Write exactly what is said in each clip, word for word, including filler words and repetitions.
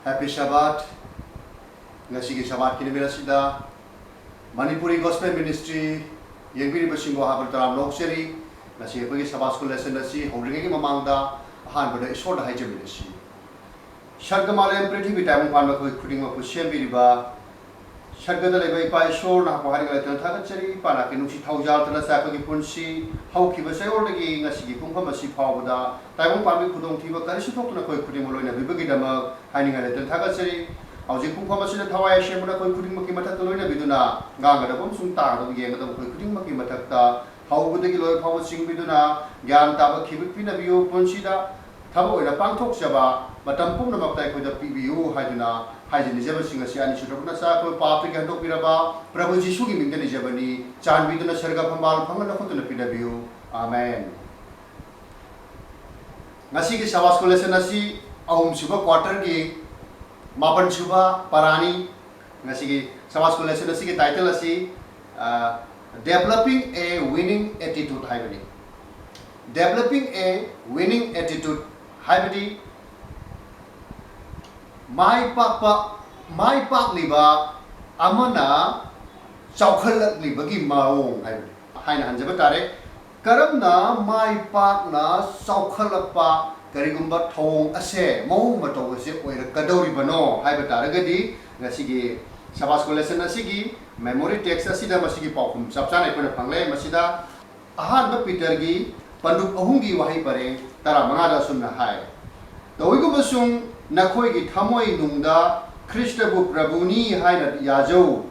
Happy Shabbat. ꯉꯁꯤꯒꯤ ꯁꯕꯥꯠꯀꯤ ꯅꯨꯃꯤꯠ ꯑꯁꯤꯗ ꯃꯅꯤꯄꯨꯔꯤ Gospel Ministry ꯌꯦꯡꯕꯤꯔꯤꯕꯁꯤꯡꯕꯨ ꯑꯍꯥꯟꯕꯗ ꯇꯔꯥꯝꯅ ꯑꯣꯛꯆꯔꯤ꯫ ꯉꯁꯤ ꯑꯩꯈꯣꯏꯒꯤ ꯁꯕꯥꯠ ꯁ꯭ꯀꯨꯜ ꯂꯦꯁꯟ ꯑꯁꯤ ꯍꯧꯗ꯭ꯔꯤꯉꯩꯒꯤ ꯃꯃꯥꯡꯗ ꯑꯍꯥꯟꯕꯗ ꯏꯁꯣꯔꯗ ꯍꯥꯏꯖꯃꯤꯟꯅꯁꯤ꯫ ꯁꯔꯒ ꯃꯥꯂꯦꯝ ꯄ꯭ꯔꯤꯊꯤꯕꯤ ꯇꯥꯏꯕꯪ ꯄꯥꯟꯕ ꯑꯩꯈꯣꯏ ꯈꯨꯗꯤꯡꯃꯛꯄꯨ ꯁꯦꯝꯕꯤꯔꯤꯕ ꯁꯔꯒꯗ ꯂꯩꯕ ꯏꯄꯥ ꯏꯁꯣꯔ, ꯅꯍꯥꯛꯄꯨ ꯍꯥꯏꯅꯤꯡꯉꯥꯏ ꯂꯩꯇꯅ ꯊꯥꯒꯠꯆꯔꯤ꯫ ꯏꯄꯥ ꯅꯍꯥꯛꯀꯤ ꯅꯨꯡꯁꯤ ꯊꯧꯖꯥꯜ ꯇꯅ ꯆꯥꯏ ꯑꯩꯈꯣꯏꯒꯤ ꯄꯨꯟꯁꯤ ꯍꯧꯈꯤꯕ ꯆꯌꯣꯜꯗꯒꯤ ꯉꯁꯤꯒꯤ ꯄꯨꯡꯐꯝ ꯑꯁꯤ ꯐꯥꯎꯕꯗ ꯇꯥꯏꯕꯪ ꯄꯥꯟꯕꯒꯤ ꯈꯨꯗꯣꯡꯊꯤꯕ ꯀꯔꯤꯁꯨ ꯊꯣꯛꯇꯅ ꯑꯩꯈꯣꯏ ꯈꯨꯗꯤꯡꯃꯛ ꯂꯣꯏꯅꯕꯤꯕꯒꯤꯗꯃꯛ ꯍꯥꯏꯅꯤꯡꯉꯥꯏ ꯂꯩꯇꯅ ꯊꯥꯒꯠꯆꯔꯤ꯫ ꯍꯧꯖꯤꯛ ꯄꯨꯡꯐꯝ ꯑꯁꯤꯗ ꯊꯋꯥꯏ ꯑꯁꯦꯡꯕꯅ ꯑꯩꯈꯣꯏ ꯈꯨꯗꯤꯡꯃꯛꯀꯤ ꯃꯊꯛꯇ ꯂꯣꯏꯅꯕꯤꯗꯨꯅ ꯉꯥꯡꯒꯗꯕ ꯑꯃꯁꯨꯡ ꯇꯥꯒꯗꯕ ꯌꯦꯡꯒꯗꯕ ꯑꯩꯈꯣꯏ ꯈꯨꯗꯤꯡꯃꯛꯀꯤ ꯃꯊꯛꯇ ꯍꯧꯕꯗꯒꯤ ꯂꯣꯏꯕ ꯐꯥꯎꯕ ꯆꯤꯡꯕꯤꯗꯨꯅ ꯒ꯭ꯌꯥꯟ ꯇꯥꯕ ꯈꯤꯕꯤꯛ ꯄꯤꯅꯕꯤꯌꯨ꯫ ꯄꯨꯟꯁꯤꯗ ꯊꯕꯛ ꯑꯣꯏꯅ ꯄꯥꯡꯊꯣꯛꯆꯕ ꯃꯇꯝ ꯄꯨꯝꯅꯃꯛꯇ ꯑꯩꯈꯣꯏꯗ ꯄꯤꯕꯤꯌꯨ ꯍꯥꯏꯗꯨꯅ ꯍꯥꯏꯖꯅꯤꯖꯕꯁꯤꯡ ꯑꯁꯤ ꯑꯅꯤꯁꯨꯕ ꯅꯆꯥ ꯑꯩꯈꯣꯏ ꯄꯥꯞꯇꯒꯤ ꯍꯟꯗꯣꯛꯄꯤꯔꯕ ꯄ꯭ꯔꯚꯨ ꯖꯤꯁꯨꯒꯤ ꯃꯤꯡꯗ ꯅꯤꯖꯕꯅꯤ꯫ ꯆꯥꯟꯕꯤꯗꯨꯅ ꯁꯔꯒ ꯐꯝꯕꯥꯜ ꯐꯪꯍꯟꯅ ꯈꯣꯠꯇꯨꯅ ꯄꯤꯅꯕꯤꯌꯨ꯫ ꯑꯥꯃꯦꯟ꯫ ꯉꯁꯤꯒꯤ ꯁꯕꯥꯠ ꯁ꯭ꯀꯨꯜ ꯂꯦꯁꯟ ꯑꯁꯤ ꯑꯍꯨꯝꯁꯨꯕ ꯀ꯭ꯋꯥꯔꯇꯔꯒꯤ ꯃꯥꯄꯟꯁꯨꯕ ꯄꯔꯥꯅꯤ꯫ ꯉꯁꯤꯒꯤ ꯁꯕꯥꯠ ꯁ꯭ꯀꯨꯜ ꯂꯦꯁꯟ ꯑꯁꯤꯒꯤ ꯇꯥꯏꯇꯜ ꯑꯁꯤ, ꯑ, Developing a Winning Attitude ꯍꯥꯏꯕꯅꯤ꯫ Developing a Winning Attitude ꯍꯥꯏꯕꯗꯤ ꯃꯥꯏ ꯄꯥꯛꯄ, ꯃꯥꯏ ꯄꯥꯛꯂꯤꯕ ꯑꯃꯅ ꯆꯥꯎꯈꯠꯂꯛꯂꯤꯕꯒꯤ ꯃꯑꯣꯡ ꯍꯥꯏꯕꯅꯤ ꯍꯥꯏꯅ ꯍꯟꯖꯕ ꯇꯥꯔꯦ꯫ ꯀꯔꯝꯅ ꯃꯥꯏ ꯄꯥꯛꯅ ꯆꯥꯎꯈꯠꯂꯛꯄ ꯀꯔꯤꯒꯨꯝꯕ ꯊꯧꯑꯣꯡ ꯑꯁꯦ, ꯃꯑꯣꯡ ꯃꯇꯧ ꯑꯁꯦ ꯑꯣꯏꯔꯛꯀꯗꯧꯔꯤꯕꯅꯣ ꯍꯥꯏꯕ ꯇꯥꯔꯒꯗꯤ, ꯉꯁꯤꯒꯤ ꯁꯕꯥꯠ ꯁ꯭ꯀꯨꯜ ꯂꯦꯁꯟ ꯑꯁꯤꯒꯤ ꯃꯦꯃꯣꯔꯤ ꯇꯦꯛꯁ ꯑꯁꯤꯗ ꯃꯁꯤꯒꯤ ꯄꯥꯎꯈꯨꯝ ꯆꯞ ꯆꯥꯅ ꯑꯩꯈꯣꯏꯅ ꯐꯪꯂꯦ꯫ ꯃꯁꯤꯗ ꯑꯍꯥꯟꯕ ꯄꯤꯇꯔꯒꯤ ꯄꯟꯗꯨꯞ ꯑꯍꯨꯝꯒꯤ ꯋꯥꯍꯩ ꯄꯔꯦꯡ ꯇꯔꯥꯃꯉꯥꯗ ꯑꯁꯨꯝꯅ ꯍꯥꯏ, "ꯇꯧꯏꯒꯨꯝꯕꯁꯨꯡ ꯅꯈꯣꯏꯒꯤ ꯊꯃꯣꯏ ꯅꯨꯡꯗ ꯈ꯭ꯔꯤꯁꯇꯕꯨ ꯄ꯭ꯔꯚꯨꯅꯤ ꯍꯥꯏꯅ ꯌꯥꯖꯧ꯫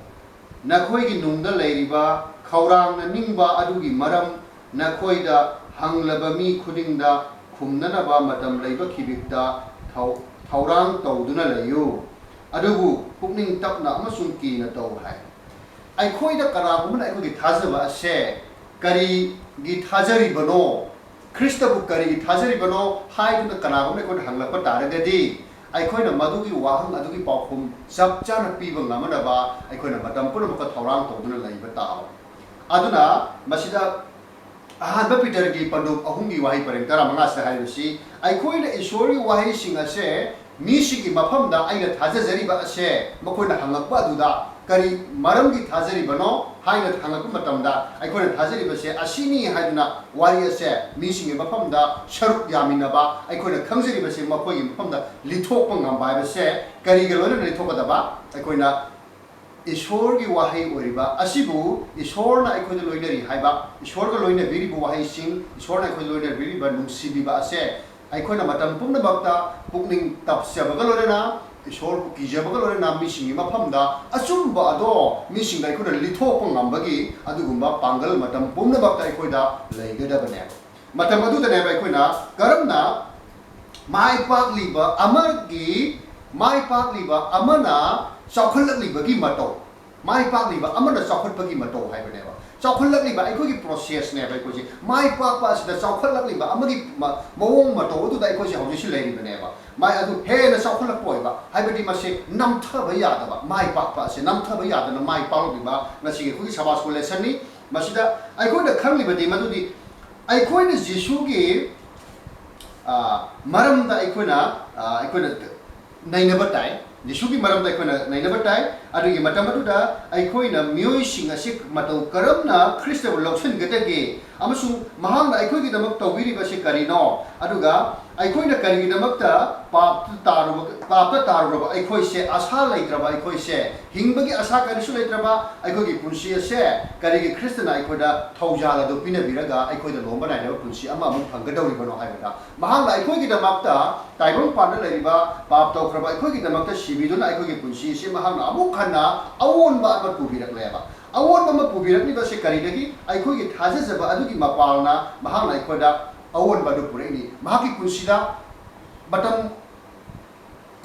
ꯅꯈꯣꯏꯒꯤ ꯅꯨꯡꯗ ꯂꯩꯔꯤꯕ ꯈꯧꯔꯥꯡꯅ ꯅꯤꯡꯕ ꯑꯗꯨꯒꯤ ꯃꯔꯝ ꯅꯈꯣꯏꯗ ꯍꯪꯂꯕ ꯃꯤ ꯈꯨꯗꯤꯡꯗ ꯈꯨꯝꯅꯅꯕ ꯃꯇꯝ ꯂꯩꯕ ꯈꯤꯕꯤꯛꯇ ꯊꯧ-, ꯊꯧꯔꯥꯡ ꯇꯧꯗꯨꯅ ꯂꯩꯌꯨ꯫ ꯑꯗꯨꯕꯨ ꯄꯨꯛꯅꯤꯡ ꯇꯞꯅ ꯑꯃꯁꯨꯡ ꯀꯤꯅ ꯇꯧ" ꯍꯥꯏ꯫ ꯑꯩꯈꯣꯏꯗ ꯀꯅꯥꯒꯨꯝꯕꯅ ꯑꯩꯈꯣꯏꯒꯤ ꯊꯥꯖꯕ ꯑꯁꯦ ꯀꯔꯤꯒꯤ ꯊꯥꯖꯔꯤꯕꯅꯣ? ꯈ꯭ꯔꯤꯁꯇꯕꯨ ꯀꯔꯤꯒꯤ ꯊꯥꯖꯔꯤꯕꯅꯣ ꯍꯥꯏꯗꯨꯅ ꯀꯅꯥꯒꯨꯝꯕꯅ ꯑꯩꯈꯣꯏꯗ ꯍꯪꯂꯛꯄ ꯇꯥꯔꯒꯗꯤ, ꯑꯩꯈꯣꯏꯅ ꯃꯗꯨꯒꯤ ꯋꯥꯍꯪ ꯑꯗꯨꯒꯤ ꯄꯥꯎꯈꯨꯝ ꯆꯞ ꯆꯥꯅ ꯄꯤꯕ ꯉꯝꯅꯕ ꯑꯩꯈꯣꯏꯅ ꯃꯇꯝ ꯄꯨꯝꯅꯃꯛꯇ ꯊꯧꯔꯥꯡ ꯇꯧꯗꯨꯅ ꯂꯩꯕ ꯇꯥꯕ꯫ ꯑꯗꯨꯅ ꯃꯁꯤꯗ ꯑꯍꯥꯟꯕ ꯄꯤꯇꯔꯒꯤ ꯄꯟꯗꯨꯞ ꯑꯍꯨꯝꯒꯤ ꯋꯥꯍꯩ ꯄꯔꯦꯡ ꯇꯔꯥꯃꯉꯥꯁꯤꯗ ꯍꯥꯏꯔꯤꯕꯁꯤ, ꯑꯩꯈꯣꯏꯅ ꯏꯁꯣꯔꯒꯤ ꯋꯥꯍꯩꯁꯤꯡ ꯑꯁꯦ ꯃꯤꯁꯤꯒꯤ ꯃꯐꯝꯗ ꯑꯩꯅ ꯊꯥꯖꯖꯔꯤꯕ ꯑꯁꯦ ꯃꯈꯣꯏꯅ ꯍꯪꯉꯛꯄ ꯑꯗꯨꯗ ꯀꯔꯤ ꯃꯔꯝꯒꯤ ꯊꯥꯖꯔꯤꯕꯅꯣ ꯍꯥꯏꯅ ꯍꯪꯉꯛꯄ ꯃꯇꯝꯗ, ꯑꯩꯈꯣꯏꯅ ꯊꯥꯖꯔꯤꯕꯁꯦ ꯑꯁꯤꯅꯤ ꯍꯥꯏꯗꯨꯅ ꯋꯥꯔꯤ ꯑꯁꯦ ꯃꯤꯁꯤꯡꯒꯤ ꯃꯐꯝꯗ ꯁꯔꯨꯛ ꯌꯥꯃꯤꯟꯅꯕ, ꯑꯩꯈꯣꯏꯅ ꯈꯪꯖꯔꯤꯕꯁꯦ ꯃꯈꯣꯏꯒꯤ ꯃꯐꯝꯗ ꯂꯤꯊꯣꯛꯄ ꯉꯝꯕ ꯍꯥꯏꯕꯁꯦ ꯀꯔꯤꯒ ꯂꯣꯏꯅꯅ ꯂꯤꯊꯣꯛꯀꯗꯕ? ꯑꯩꯈꯣꯏꯅ ꯏꯁꯣꯔꯒꯤ ꯋꯥꯍꯩ ꯑꯣꯏꯔꯤꯕ ꯑꯁꯤꯕꯨ ꯏꯁꯣꯔꯅ ꯑꯩꯈꯣꯏꯗ ꯂꯣꯏꯅꯔꯤ ꯍꯥꯏꯕ, ꯏꯁꯣꯔꯒ ꯂꯣꯏꯅꯕꯤꯔꯤꯕ ꯋꯥꯍꯩꯁꯤꯡ, ꯏꯁꯣꯔꯅ ꯑꯩꯈꯣꯏꯗ ꯂꯣꯏꯅꯕꯤꯔꯤꯕ ꯅꯨꯡꯁꯤꯕꯤꯕ ꯑꯁꯦ ꯑꯩꯈꯣꯏꯅ ꯃꯇꯝ ꯄꯨꯝꯅꯃꯛꯇ ꯄꯨꯛꯅꯤꯡ ꯇꯞꯆꯕꯒ ꯂꯣꯏꯅꯅ, ꯏꯁꯣꯔꯕꯨ ꯀꯤꯖꯕꯒ ꯂꯣꯏꯅꯅ ꯃꯤꯁꯤꯡꯒꯤ ꯃꯐꯝꯗ ꯑꯆꯨꯝꯕ ꯑꯗꯣ ꯃꯤꯁꯤꯡꯗ ꯑꯩꯈꯣꯏꯅ ꯂꯤꯊꯣꯛꯄ ꯉꯝꯕꯒꯤ ꯑꯗꯨꯒꯨꯝꯕ ꯄꯥꯡꯒꯜ ꯃꯇꯝ ꯄꯨꯝꯅꯃꯛꯇ ꯑꯩꯈꯣꯏꯗ ꯂꯩꯒꯗꯕꯅꯦꯕ꯫ ꯃꯇꯝ ꯑꯗꯨꯗꯅꯦꯕ ꯑꯩꯈꯣꯏꯅ ꯀꯔꯝꯅ ꯃꯥꯏ ꯄꯥꯛꯂꯤꯕ ꯑꯃꯒꯤ, ꯃꯥꯏ ꯄꯥꯛꯂꯤꯕ ꯑꯃꯅ ꯆꯥꯎꯈꯠꯂꯛꯂꯤꯕꯒꯤ ꯃꯇꯧ, ꯃꯥꯏ ꯄꯥꯛꯂꯤꯕ ꯑꯃꯅ ꯆꯥꯎꯈꯠꯄꯒꯤ ꯃꯇꯧ ꯍꯥꯏꯕꯅꯦꯕ꯫ ꯆꯥꯎꯈꯠꯂꯛꯂꯤꯕ ꯑꯩꯈꯣꯏꯒꯤ processꯅꯦꯕ꯫ ꯑꯩꯈꯣꯏꯁꯦ ꯃꯥꯏ ꯄꯥꯛꯄ ꯑꯁꯤꯗ ꯆꯥꯎꯈꯠꯂꯛꯂꯤꯕ ꯑꯃꯒꯤ ꯃ-, ꯃꯑꯣꯡ ꯃꯇꯧ ꯑꯗꯨꯗ ꯑꯩꯈꯣꯏꯁꯦ ꯍꯧꯖꯤꯛꯁꯨ ꯂꯩꯔꯤꯕꯅꯦꯕ꯫ ꯃꯥꯏ ꯑꯗꯨ ꯍꯦꯟꯅ ꯆꯥꯎꯈꯠꯂꯛꯄ ꯑꯣꯏꯕ, ꯍꯥꯏꯕꯗꯤ ꯃꯁꯤ ꯅꯝꯊꯕ ꯌꯥꯗꯕ, ꯃꯥꯏ ꯄꯥꯛꯄ ꯑꯁꯤ ꯅꯝꯊꯕ ꯌꯥꯗꯅ ꯃꯥꯏ ꯄꯥꯛꯂꯛꯂꯤꯕ ꯉꯁꯤꯒꯤ ꯑꯩꯈꯣꯏꯒꯤ Sabbath School lessonꯅꯤ꯫ ꯃꯁꯤꯗ ꯑꯩꯈꯣꯏꯅ ꯈꯪꯂꯤꯕꯗꯤ ꯃꯗꯨꯗꯤ ꯑꯩꯈꯣꯏꯅ ꯖꯤꯁꯨꯒꯤ, ꯑ, ꯃꯔꯝꯗ ꯑꯩꯈꯣꯏꯅ, ꯑ, ꯑꯩꯈꯣꯏꯅ ꯅꯩꯅꯕ ꯇꯥꯏ꯫ ꯖꯤꯁꯨꯒꯤ ꯃꯔꯝꯗ ꯑꯩꯈꯣꯏꯅ ꯅꯩꯅꯕ ꯇꯥꯏ꯫ ꯑꯗꯨꯒꯤ ꯃꯇꯝ ꯑꯗꯨꯗ ꯑꯩꯈꯣꯏꯅ ꯃꯤꯑꯣꯏꯁꯤꯡ ꯑꯁꯤ ꯃꯇꯧ ꯀꯔꯝꯅ ꯈ꯭ꯔꯤꯁꯇꯕꯨ ꯂꯧꯁꯤꯟꯒꯗꯒꯦ ꯑꯃꯁꯨꯡ ꯃꯍꯥꯛꯅ ꯑꯩꯈꯣꯏꯒꯤꯗꯃꯛ ꯇꯧꯕꯤꯔꯤꯕꯁꯤ ꯀꯔꯤꯅꯣ? ꯑꯗꯨꯒ ꯑꯩꯈꯣꯏꯅ ꯀꯔꯤꯒꯤꯗꯃꯛꯇ ꯄꯥꯞꯇ ꯇꯥꯔꯨꯕ, ꯄꯥꯞꯇ ꯇꯥꯔꯨꯔꯕ ꯑꯩꯈꯣꯏꯁꯦ, ꯑꯁꯥ ꯂꯩꯇ꯭ꯔꯕ ꯑꯩꯈꯣꯏꯁꯦ, ꯍꯤꯡꯕꯒꯤ ꯑꯁꯥ ꯀꯔꯤꯁꯨ ꯂꯩꯇ꯭ꯔꯕ ꯑꯩꯈꯣꯏꯒꯤ ꯄꯨꯟꯁꯤ ꯑꯁꯦ ꯀꯔꯤꯒꯤ ꯈ꯭ꯔꯤꯁꯇꯅ ꯑꯩꯈꯣꯏꯗ ꯊꯧꯖꯥꯜ ꯑꯗꯨ ꯄꯤꯅꯕꯤꯔꯒ ꯑꯩꯈꯣꯏꯗ ꯂꯣꯝꯕ ꯅꯥꯏꯗꯕ ꯄꯨꯟꯁꯤ ꯑꯃ ꯑꯃꯨꯛ ꯐꯪꯒꯗꯧꯔꯤꯕꯅꯣ ꯍꯥꯏꯕꯗ, ꯃꯍꯥꯛꯅ ꯑꯩꯈꯣꯏꯒꯤꯗꯃꯛꯇ ꯇꯥꯏꯕꯪ ꯄꯥꯟꯗ ꯂꯩꯔꯤꯕ ꯄꯥꯞ ꯇꯧꯈ꯭ꯔꯕ ꯑꯩꯈꯣꯏꯒꯤꯗꯃꯛꯇ ꯁꯤꯕꯤꯗꯨꯅ ꯑꯩꯈꯣꯏꯒꯤ ꯄꯨꯟꯁꯤ ꯑꯁꯤ ꯃꯍꯥꯛꯅ ꯑꯃꯨꯛ ꯍꯟꯅ ꯑꯑꯣꯟꯕ ꯑꯃ ꯄꯨꯕꯤꯔꯛꯂꯦꯕ꯫ ꯑꯑꯣꯟꯕ ꯑꯃ ꯄꯨꯕꯤꯔꯛꯂꯤꯕꯁꯤ ꯀꯔꯤꯗꯒꯤ? ꯑꯩꯈꯣꯏꯒꯤ ꯊꯥꯖꯖꯕ ꯑꯗꯨꯒꯤ ꯃꯄꯥꯜꯅ ꯃꯍꯥꯛꯅ ꯑꯩꯈꯣꯏꯗ ꯑꯑꯣꯟꯕ ꯑꯗꯨ ꯄꯨꯔꯛꯏꯅꯤ꯫ ꯃꯍꯥꯛꯀꯤ ꯄꯨꯟꯁꯤꯗ ꯃꯇꯝ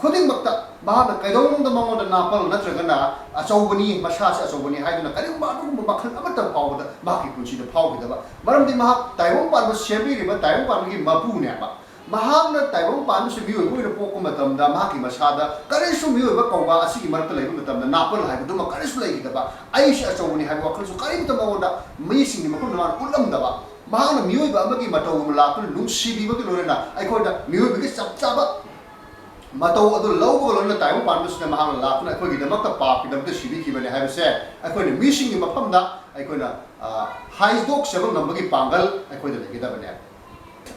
ꯈꯨꯗꯤꯡꯃꯛꯇ ꯃꯍꯥꯛꯅ ꯀꯩꯗꯧꯅꯨꯡꯗ ꯃꯉꯣꯟꯗ ꯅꯥꯄꯜ ꯅꯠꯇ꯭ꯔꯒꯅ ꯑꯆꯧꯕꯅꯤ, ꯃꯁꯥꯁꯦ ꯑꯆꯧꯕꯅꯤ ꯍꯥꯏꯗꯨꯅ ꯀꯔꯤꯒꯨꯝꯕ ꯑꯗꯨꯒꯨꯝꯕ ꯃꯈꯜ ꯑꯃꯠꯇ ꯐꯥꯎꯕꯗ ꯃꯍꯥꯛꯀꯤ ꯄꯨꯟꯁꯤꯗ ꯐꯥꯎꯈꯤꯗꯕ꯫ ꯃꯔꯝꯗꯤ ꯃꯍꯥꯛ ꯇꯥꯏꯕꯪ ꯄꯥꯟꯕ ꯁꯦꯝꯕꯤꯔꯤꯕ ꯇꯥꯏꯕꯪ ꯄꯥꯟꯕꯒꯤ ꯃꯄꯨꯅꯦꯕ꯫ ꯃꯍꯥꯛꯅ ꯇꯥꯏꯕꯪ ꯄꯥꯟꯕꯁꯤ ꯃꯤꯑꯣꯏꯕ ꯑꯣꯏꯅ ꯄꯣꯛꯄ ꯃꯇꯝꯗ ꯃꯍꯥꯛꯀꯤ ꯃꯁꯥꯗ ꯀꯔꯤꯁꯨ ꯃꯤꯑꯣꯏꯕ ꯀꯧꯕ ꯑꯁꯤꯒꯤ ꯃꯔꯛꯇ ꯂꯩꯕ ꯃꯇꯝꯗ ꯅꯥꯄꯜ ꯍꯥꯏꯕꯗꯨꯃ ꯀꯔꯤꯁꯨ ꯂꯩꯈꯤꯗꯕ꯫ ꯑꯩꯁꯤ ꯑꯆꯧꯕꯅꯤ ꯍꯥꯏꯕ ꯋꯥꯈꯜꯁꯨ ꯀꯔꯤꯝꯇ ꯃꯉꯣꯟꯗ ꯃꯤꯁꯤꯡꯒꯤ ꯃꯐꯝꯗ ꯃꯥꯅ ꯎꯠꯂꯝꯗꯕ꯫ ꯃꯍꯥꯛꯅ ꯃꯤꯑꯣꯏꯕ ꯑꯃꯒꯤ ꯃꯇꯧ ꯑꯃ ꯂꯥꯛꯇꯨꯅ ꯅꯨꯡꯁꯤꯕꯤꯕꯒꯤ ꯂꯣꯏꯅꯅ ꯑꯩꯈꯣꯏꯗ ꯃꯤꯑꯣꯏꯕꯒꯤ ꯆꯞ ꯆꯥꯕ ꯃꯇꯧ ꯑꯗꯨ ꯂꯧꯕꯒ ꯂꯣꯏꯅꯅ ꯇꯥꯏꯕꯪ ꯄꯥꯟꯕꯁꯤꯗ ꯃꯍꯥꯛꯅ ꯂꯥꯛꯇꯨꯅ ꯑꯩꯈꯣꯏꯒꯤꯗꯃꯛꯇ ꯄꯥꯞꯀꯤꯗꯃꯛꯇ ꯁꯤꯕꯤꯈꯤꯕꯅꯤ ꯍꯥꯏꯕꯁꯦ ꯑꯩꯈꯣꯏꯅ ꯃꯤꯁꯤꯡꯒꯤ ꯃꯐꯝꯗ ꯑꯩꯈꯣꯏꯅ, ꯑ, ꯍꯥꯏꯗꯣꯛꯆꯕ ꯉꯝꯕꯒꯤ ꯄꯥꯡꯒꯜ ꯑꯩꯈꯣꯏꯗ ꯂꯩꯒꯗꯕꯅꯦ꯫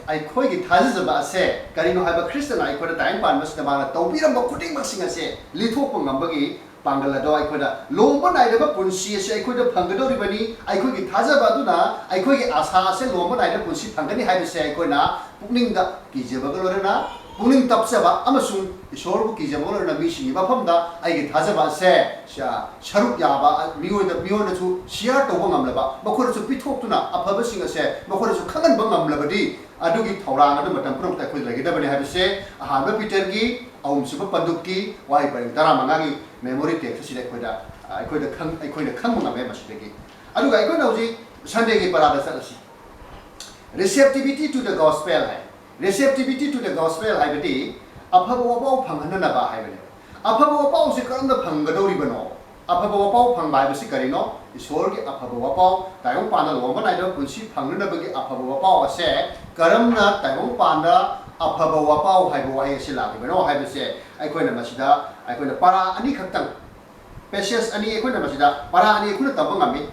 ꯑꯩꯈꯣꯏꯒꯤ ꯊꯥꯖꯖꯕ ꯑꯁꯦ ꯀꯔꯤꯅꯣ ꯍꯥꯏꯕ ꯈ꯭ꯔꯤꯁꯇꯅ ꯑꯩꯈꯣꯏꯗ ꯇꯥꯏꯕꯪ ꯄꯥꯟꯕꯁꯤꯗ ꯃꯥꯅ ꯇꯧꯕꯤꯔꯝꯕ ꯈꯨꯗꯤꯡꯃꯛꯁꯤꯡ ꯑꯁꯦ ꯂꯤꯊꯣꯛꯄ ꯉꯝꯕꯒꯤ ꯄꯥꯡꯒꯜ ꯑꯗꯣ ꯑꯩꯈꯣꯏꯗ ꯂꯨꯍꯣꯡꯕ ꯅꯥꯏꯗꯕ ꯄꯨꯟꯁꯤ ꯑꯁꯤ ꯑꯩꯈꯣꯏꯗ ꯐꯪꯒꯗꯧꯔꯤꯕꯅꯤ꯫ ꯑꯩꯈꯣꯏꯒꯤ ꯊꯥꯖꯕ ꯑꯗꯨꯅ ꯑꯩꯈꯣꯏꯒꯤ ꯑꯥꯁꯥ ꯑꯁꯦ ꯂꯨꯍꯣꯡꯕ ꯅꯥꯏꯗꯕ ꯄꯨꯟꯁꯤ ꯐꯪꯒꯅꯤ ꯍꯥꯏꯕꯁꯦ ꯑꯩꯈꯣꯏꯅ ꯄꯨꯛꯅꯤꯡꯗ ꯀꯤꯖꯕꯒ ꯂꯣꯏꯅꯅ ꯄꯨꯛꯅꯤꯡ ꯇꯞꯆꯕ ꯑꯃꯁꯨꯡ ꯏꯁꯣꯔꯕꯨ ꯀꯤꯖꯕꯒ ꯂꯣꯏꯅꯅ ꯃꯤꯁꯤꯡꯒꯤ ꯃꯐꯝꯗ ꯑꯩꯒꯤ ꯊꯥꯖꯕ ꯑꯁꯦ ꯁ-, ꯁꯔꯨꯛ ꯌꯥꯕ, ꯃꯤꯑꯣꯏꯗ, ꯃꯤꯉꯣꯟꯗꯁꯨ share ꯇꯧꯕ ꯉꯝꯂꯕ, ꯃꯈꯣꯏꯗꯁꯨ ꯄꯤꯊꯣꯛꯇꯨꯅ ꯑꯐꯕꯁꯤꯡ ꯑꯁꯦ ꯃꯈꯣꯏꯗꯁꯨ ꯈꯪꯍꯟꯕ ꯉꯝꯂꯕꯗꯤ ꯑꯗꯨꯒꯤ ꯊꯧꯔꯥꯡ ꯑꯗꯨ ꯃꯇꯝ ꯄꯨꯝꯅꯃꯛꯇ ꯑꯩꯈꯣꯏꯗ ꯂꯩꯒꯗꯕꯅꯤ ꯍꯥꯏꯕꯁꯦ ꯑꯍꯥꯟꯕ ꯄꯤꯇꯔꯒꯤ ꯑꯍꯨꯝꯁꯨꯕ ꯄꯟꯗꯨꯞꯀꯤ ꯋꯥꯍꯩ ꯄꯔꯦꯡ ꯇꯔꯥꯃꯉꯥꯒꯤ memory text ꯑꯁꯤꯗ ꯑꯩꯈꯣꯏꯗ, ꯑ, ꯑꯩꯈꯣꯏꯗ ꯈꯪ-, ꯑꯩꯈꯣꯏꯅ ꯈꯪꯕ ꯉꯝꯃꯦ ꯃꯁꯤꯗꯒꯤ꯫ ꯑꯗꯨꯒ ꯑꯩꯈꯣꯏꯅ ꯍꯧꯖꯤꯛ Sundayꯒꯤ ꯄꯔꯥꯗ ꯆꯠꯂꯁꯤ꯫ Receptivity to the gospel high. Receptivity to the gospel ꯍꯥꯏꯕꯗꯤ ꯑꯐꯕ ꯋꯥꯄꯥꯎ ꯐꯪꯍꯟꯅꯅꯕ ꯍꯥꯏꯕꯅꯦ꯫ ꯑꯐꯕ ꯋꯥꯄꯥꯎꯁꯤ ꯀꯔꯝꯅ ꯐꯪꯒꯗꯧꯔꯤꯕꯅꯣ? ꯑꯐꯕ ꯋꯥꯄꯥꯎ ꯐꯪꯕ ꯍꯥꯏꯕꯁꯤ ꯀꯔꯤꯅꯣ? ꯏꯁꯣꯔꯒꯤ ꯑꯐꯕ ꯋꯥꯄꯥꯎ, ꯇꯥꯏꯕꯪ ꯄꯥꯟꯗ ꯂꯨꯍꯣꯡꯕ ꯅꯥꯏꯗꯕ ꯄꯨꯟꯁꯤ ꯐꯪꯅꯅꯕꯒꯤ ꯑꯐꯕ ꯋꯥꯄꯥꯎ ꯑꯁꯦ ꯀꯔꯝꯅ ꯇꯥꯏꯕꯪ ꯄꯥꯟꯗ ꯑꯐꯕ ꯋꯥꯄꯥꯎ ꯍꯥꯏꯕ ꯋꯥꯍꯩ ꯑꯁꯤ ꯂꯥꯛꯂꯤꯕꯅꯣ ꯍꯥꯏꯕꯁꯦ ꯑꯩꯈꯣꯏꯅ ꯃꯁꯤꯗ, ꯑꯩꯈꯣꯏꯅ ꯄꯔꯥ ꯑꯅꯤꯈꯛꯇꯪ, passage ꯑꯅꯤ ꯑꯩꯈꯣꯏꯅ ꯃꯁꯤꯗ, ꯄꯔꯥ ꯑꯅꯤ ꯑꯩꯈꯣꯏꯅ ꯇꯝꯕ ꯉꯝꯃꯤ,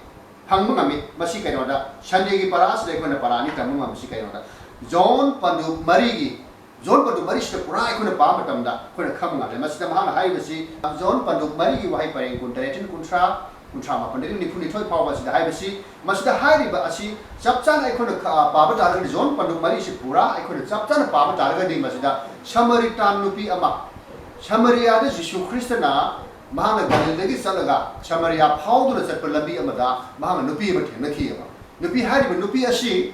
ꯐꯪꯕ ꯉꯝꯃꯤ꯫ ꯃꯁꯤ ꯀꯩꯅꯣꯗ, Sundayꯒꯤ ꯄꯔꯥ ꯑꯁꯤꯗ ꯑꯩꯈꯣꯏꯅ ꯄꯔꯥ ꯑꯅꯤ ꯇꯝꯕ ꯉꯝꯃꯤꯁꯤ ꯀꯩꯅꯣꯗ, ꯖꯣꯟ ꯄꯟꯗꯨꯞ ꯃꯔꯤꯒꯤ, ꯖꯣꯟ ꯄꯟꯗꯨꯞ ꯃꯔꯤꯁꯤꯗ ꯄꯨꯔꯥ ꯑꯩꯈꯣꯏꯅ ꯄꯥꯕ ꯃꯇꯝꯗ ꯑꯩꯈꯣꯏꯅ ꯈꯪꯕ ꯉꯝꯂꯦ꯫ ꯃꯁꯤꯗ ꯃꯍꯥꯛꯅ ꯍꯥꯏꯔꯤꯕꯁꯤ ꯖꯣꯟ ꯄꯟꯗꯨꯞ ꯃꯔꯤꯒꯤ ꯋꯥꯍꯩ ꯄꯔꯦꯡ ꯀꯨꯟꯇꯔꯦꯠꯇꯒꯤ ꯀꯨꯟꯊ꯭ꯔꯥ, ꯀꯨꯟꯊ꯭ꯔꯥ ꯃꯥꯄꯟꯗꯒꯤ ꯅꯤꯐꯨꯅꯤꯊꯣꯏ ꯐꯥꯎꯕ ꯑꯁꯤꯗ ꯍꯥꯏꯕꯁꯤ, ꯃꯁꯤꯗ ꯍꯥꯏꯔꯤꯕ ꯑꯁꯤ ꯆꯞ ꯆꯥꯅ ꯑꯩꯈꯣꯏꯅ ꯈ-, ꯄꯥꯕ ꯇꯥꯔꯒꯗꯤ, ꯖꯣꯟ ꯄꯟꯗꯨꯞ ꯃꯔꯤꯁꯤ ꯄꯨꯔꯥ ꯑꯩꯈꯣꯏꯅ ꯆꯞ ꯆꯥꯅ ꯄꯥꯕ ꯇꯥꯔꯒꯗꯤ, ꯃꯁꯤꯗ ꯁꯃꯔꯤꯇꯥꯟ ꯅꯨꯄꯤ ꯑꯃ, ꯁꯃꯔꯤꯌꯥꯗ ꯖꯤꯁꯨ ꯈ꯭ꯔꯤꯁꯇꯅ ꯃꯍꯥꯛꯅ ꯒꯂꯤꯜꯗꯒꯤ ꯆꯠꯂꯒ ꯁꯃꯔꯤꯌꯥ ꯐꯥꯎꯗꯨꯅ ꯆꯠꯄ ꯂꯝꯕꯤ ꯑꯃꯗ ꯃꯍꯥꯛꯅ ꯅꯨꯄꯤ ꯑꯃ ꯊꯦꯡꯅꯈꯤꯑꯕ꯫ ꯅꯨꯄꯤ ꯍꯥꯏꯔꯤꯕ ꯅꯨꯄꯤ ꯑꯁꯤ,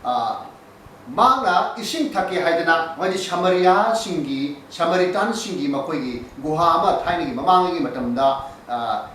ꯑ, ꯃꯍꯥꯛꯅ ꯏꯁꯤꯡ ꯊꯛꯀꯦ ꯍꯥꯏꯗꯅ, ꯍꯥꯏꯗꯤ ꯁꯃꯔꯤꯌꯥꯁꯤꯡꯒꯤ, ꯁꯃꯔꯤꯇꯥꯟꯁꯤꯡꯒꯤ ꯃꯈꯣꯏꯒꯤ ꯒꯨꯍꯥ ꯑꯃ ꯊꯥꯏꯅꯒꯤ ꯃꯃꯥꯡꯉꯩꯒꯤ ꯃꯇꯝꯗ, ꯑ,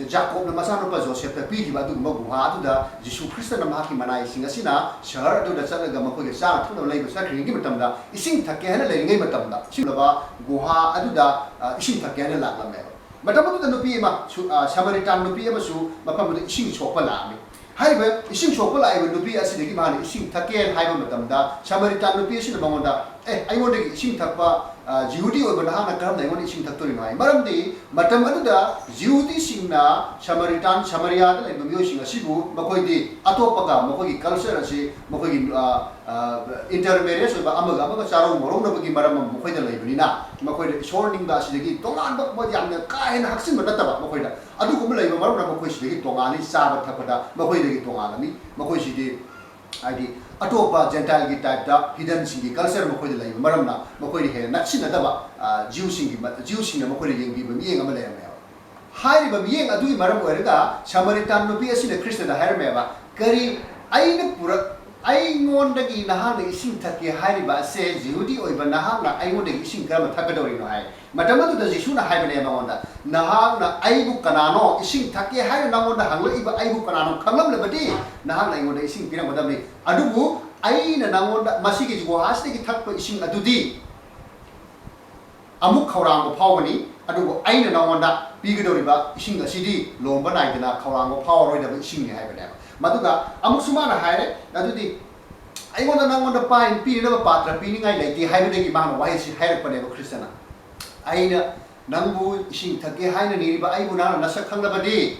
ꯖꯥꯀꯣꯕꯅ ꯃꯆꯥꯅꯨꯄꯥ ꯖꯣꯁꯦꯐꯇ ꯄꯤꯈꯤꯕ ꯑꯗꯨꯒꯨꯝꯕ ꯒꯨꯍꯥ ꯑꯗꯨꯗ ꯖꯤꯁꯨ ꯈ꯭ꯔꯤꯁꯇꯅ ꯃꯍꯥꯛꯀꯤ ꯃꯅꯥꯏꯁꯤꯡ ꯑꯁꯤꯅ ꯁꯍꯔ ꯑꯗꯨꯗ ꯆꯠꯂꯒ ꯃꯈꯣꯏꯒꯤ ꯆꯥꯅ ꯊꯛꯅꯕ ꯂꯩꯕ ꯆꯠꯈ꯭ꯔꯤꯉꯩꯒꯤ ꯃꯇꯝꯗ, ꯏꯁꯤꯡ ꯊꯛꯀꯦ ꯍꯥꯏꯅ ꯂꯩꯔꯤꯉꯩ ꯃꯇꯝꯗ, ꯁꯤꯒꯨꯝꯂꯕ ꯒꯨꯍꯥ ꯑꯗꯨꯗ, ꯑ, ꯏꯁꯤꯡ ꯊꯛꯀꯦ ꯍꯥꯏꯅ ꯂꯥꯛꯂꯝꯃꯦꯕ꯫ ꯃꯇꯝ ꯑꯗꯨꯗ ꯅꯨꯄꯤ ꯑꯃ, ꯁꯨ-, ꯑ, ꯁꯃꯔꯤꯇꯥꯟ ꯅꯨꯄꯤ ꯑꯃꯁꯨ ꯃꯐꯝ ꯑꯗꯨꯗ ꯏꯁꯤꯡ ꯁꯣꯛꯄ ꯂꯥꯛꯑꯝꯃꯤ꯫ ꯍꯥꯏꯔꯤꯕ ꯏꯁꯤꯡ ꯁꯣꯛꯄ ꯂꯥꯛꯏꯕ ꯅꯨꯄꯤ ꯑꯁꯤꯗꯒꯤ ꯃꯥꯅ ꯏꯁꯤꯡ ꯊꯛꯀꯦꯅ ꯍꯥꯏꯕ ꯃꯇꯝꯗ, ꯁꯃꯔꯤꯇꯥꯟ ꯅꯨꯄꯤ ꯑꯁꯤꯅ ꯃꯉꯣꯟꯗ, ꯑꯦ, ꯑꯩꯉꯣꯟꯗꯒꯤ ꯏꯁꯤꯡ ꯊꯛꯄ, ꯑ, ꯖꯤꯍꯨꯗꯤ ꯑꯣꯏꯕ ꯅꯍꯥꯛꯅ ꯀꯔꯝꯅ ꯑꯩꯉꯣꯟꯗ ꯏꯁꯤꯡ ꯊꯛꯇꯣꯔꯤꯅꯣ ꯍꯥꯏ꯫ ꯃꯔꯝꯗꯤ ꯃꯇꯝ ꯑꯗꯨꯗ ꯖꯤꯍꯨꯗꯤꯁꯤꯡꯅ ꯁꯃꯥꯔꯤꯇꯥꯟ, ꯁꯃꯥꯔꯤꯌꯥꯗ ꯂꯩꯕ ꯃꯤꯑꯣꯏꯁꯤꯡ ꯑꯁꯤꯕꯨ ꯃꯈꯣꯏꯗꯤ ꯑꯇꯣꯞꯄꯒ ꯃꯈꯣꯏꯒꯤ culture ꯑꯁꯤ ꯃꯈꯣꯏꯒꯤ, ꯑ, ꯑ, intermarriage ꯑꯣꯏꯕ ꯑꯃꯒ ꯑꯃꯒ ꯆꯥꯔꯧ ꯃꯔꯧꯅꯕꯒꯤ ꯃꯔꯝ ꯑꯃ ꯃꯈꯣꯏꯗ ꯂꯩꯕꯅꯤꯅ, ꯃꯈꯣꯏꯗ ꯏꯁꯣꯔ ꯅꯤꯡꯕ ꯑꯁꯤꯗꯒꯤ ꯇꯣꯉꯥꯟꯕ, ꯃꯣꯏꯗ ꯌꯥꯝꯅ ꯀꯥ ꯍꯦꯟꯅ ꯍꯛꯆꯤꯟꯕ ꯅꯠꯇꯕ, ꯃꯈꯣꯏꯗ ꯑꯗꯨꯒꯨꯝꯕ ꯂꯩꯕ ꯃꯔꯝꯅ ꯃꯈꯣꯏ ꯁꯤꯗꯒꯤ ꯇꯣꯉꯥꯜꯂꯤ, ꯆꯥꯕ ꯊꯛꯄꯗ ꯃꯈꯣꯏꯗꯒꯤ ꯇꯣꯉꯥꯜꯂꯝꯃꯤ꯫ ꯃꯈꯣꯏꯁꯤꯗꯤ ꯍꯥꯏꯗꯤ ꯑꯇꯣꯞꯄ Gentile ꯒꯤ type ꯇ heathen ꯁꯤꯡꯒꯤ culture ꯃꯈꯣꯏꯗ ꯂꯩꯕ ꯃꯔꯝꯅ ꯃꯈꯣꯏꯅ ꯍꯦꯟꯅ ꯅꯛꯁꯤꯟꯅꯗꯕ, ꯑ, Jew ꯁꯤꯡꯒꯤ ꯃ-, Jew ꯁꯤꯡꯅ ꯃꯈꯣꯏꯗ ꯌꯦꯡꯕꯤꯕ ꯃꯤꯠꯌꯦꯡ ꯑꯃ ꯂꯩꯔꯝꯃꯦꯕ꯫ ꯍꯥꯏꯔꯤꯕ ꯃꯤꯠꯌꯦꯡ ꯑꯗꯨꯒꯤ ꯃꯔꯝ ꯑꯣꯏꯔꯒ ꯁꯃꯥꯔꯤꯇꯥꯟ ꯅꯨꯄꯤ ꯑꯁꯤꯅ ꯈ꯭ꯔꯤꯁꯇꯗ ꯍꯥꯏꯔꯝꯃꯦꯕ, "ꯀꯔꯤ, ꯑꯩꯅ ꯄꯨꯔꯛ-, ꯑꯩꯉꯣꯟꯗꯒꯤ ꯅꯍꯥꯛꯅ ꯏꯁꯤꯡ ꯊꯛꯀꯦ ꯍꯥꯏꯔꯤꯕ ꯑꯁꯦ ꯖꯤꯍꯨꯗꯤ ꯑꯣꯏꯕ ꯅꯍꯥꯛꯅ ꯑꯩꯉꯣꯟꯗꯒꯤ ꯏꯁꯤꯡ ꯀꯔꯝꯕ ꯊꯛꯀꯗꯧꯔꯤꯅꯣ?" ꯍꯥꯏ꯫ ꯃꯇꯝ ꯑꯗꯨꯗ ꯖꯤꯁꯨꯅ ꯍꯥꯏꯕꯅꯦ ꯃꯉꯣꯟꯗ, "ꯅꯍꯥꯛꯅ ꯑꯩꯕꯨ ꯀꯅꯥꯅꯣ, ꯏꯁꯤꯡ ꯊꯛꯀꯦ ꯍꯥꯏꯅ ꯅꯉꯣꯟꯗ ꯍꯪꯂꯛꯏꯕ ꯑꯩꯕꯨ ꯀꯅꯥꯅꯣ ꯈꯪꯂꯝꯂꯕꯗꯤ ꯅꯍꯥꯛꯅ ꯑꯩꯉꯣꯟꯗ ꯏꯁꯤꯡ ꯄꯤꯔꯝꯒꯗꯕꯅꯤ꯫ ꯑꯗꯨꯕꯨ ꯑꯩꯅ ꯅꯉꯣꯟꯗ ꯃꯁꯤꯒꯤ ꯒꯨꯍꯥꯁꯤꯗꯒꯤ ꯊꯛꯄ ꯏꯁꯤꯡ ꯑꯗꯨꯗꯤ ꯑꯃꯨꯛ ꯈꯧꯔꯥꯡꯕ ꯐꯥꯎꯒꯅꯤ, ꯑꯗꯨꯕꯨ ꯑꯩꯅ ꯅꯉꯣꯟꯗ ꯄꯤꯒꯗꯧꯔꯤꯕ ꯏꯁꯤꯡ ꯑꯁꯤꯗꯤ ꯂꯣꯝꯕ ꯅꯥꯏꯗꯅ ꯈꯧꯔꯥꯡꯕ ꯐꯥꯎꯔꯔꯣꯏꯗꯕ ꯏꯁꯤꯡꯅꯤ" ꯍꯥꯏꯕꯅꯦꯕ꯫ ꯃꯗꯨꯒ ꯑꯃꯨꯛꯁꯨ ꯃꯥꯅ ꯍꯥꯏꯔꯦ, "ꯑꯗꯨꯗꯤ ꯑꯩꯉꯣꯟꯗ ꯅꯉꯣꯟꯗ ꯄꯥꯏ-, ꯄꯤꯅꯅꯕ ꯄꯥꯇ꯭ꯔ ꯄꯤꯅꯤꯡꯉꯥꯏ ꯂꯩꯇꯦ" ꯍꯥꯏꯕꯗꯒꯤ ꯃꯥꯅ ꯋꯥꯍꯩꯁꯤ ꯍꯥꯏꯔꯛꯄꯅꯦꯕ ꯈ꯭ꯔꯤꯁꯇꯅ꯫ "ꯑꯩꯅ ꯅꯪꯕꯨ ꯏꯁꯤꯡ ꯊꯛꯀꯦ ꯍꯥꯏꯅ ꯅꯤꯔꯤꯕ ꯑꯩꯕꯨ ꯅꯍꯥꯛꯅ ꯅꯁꯛ ꯈꯪꯂꯕꯗꯤ,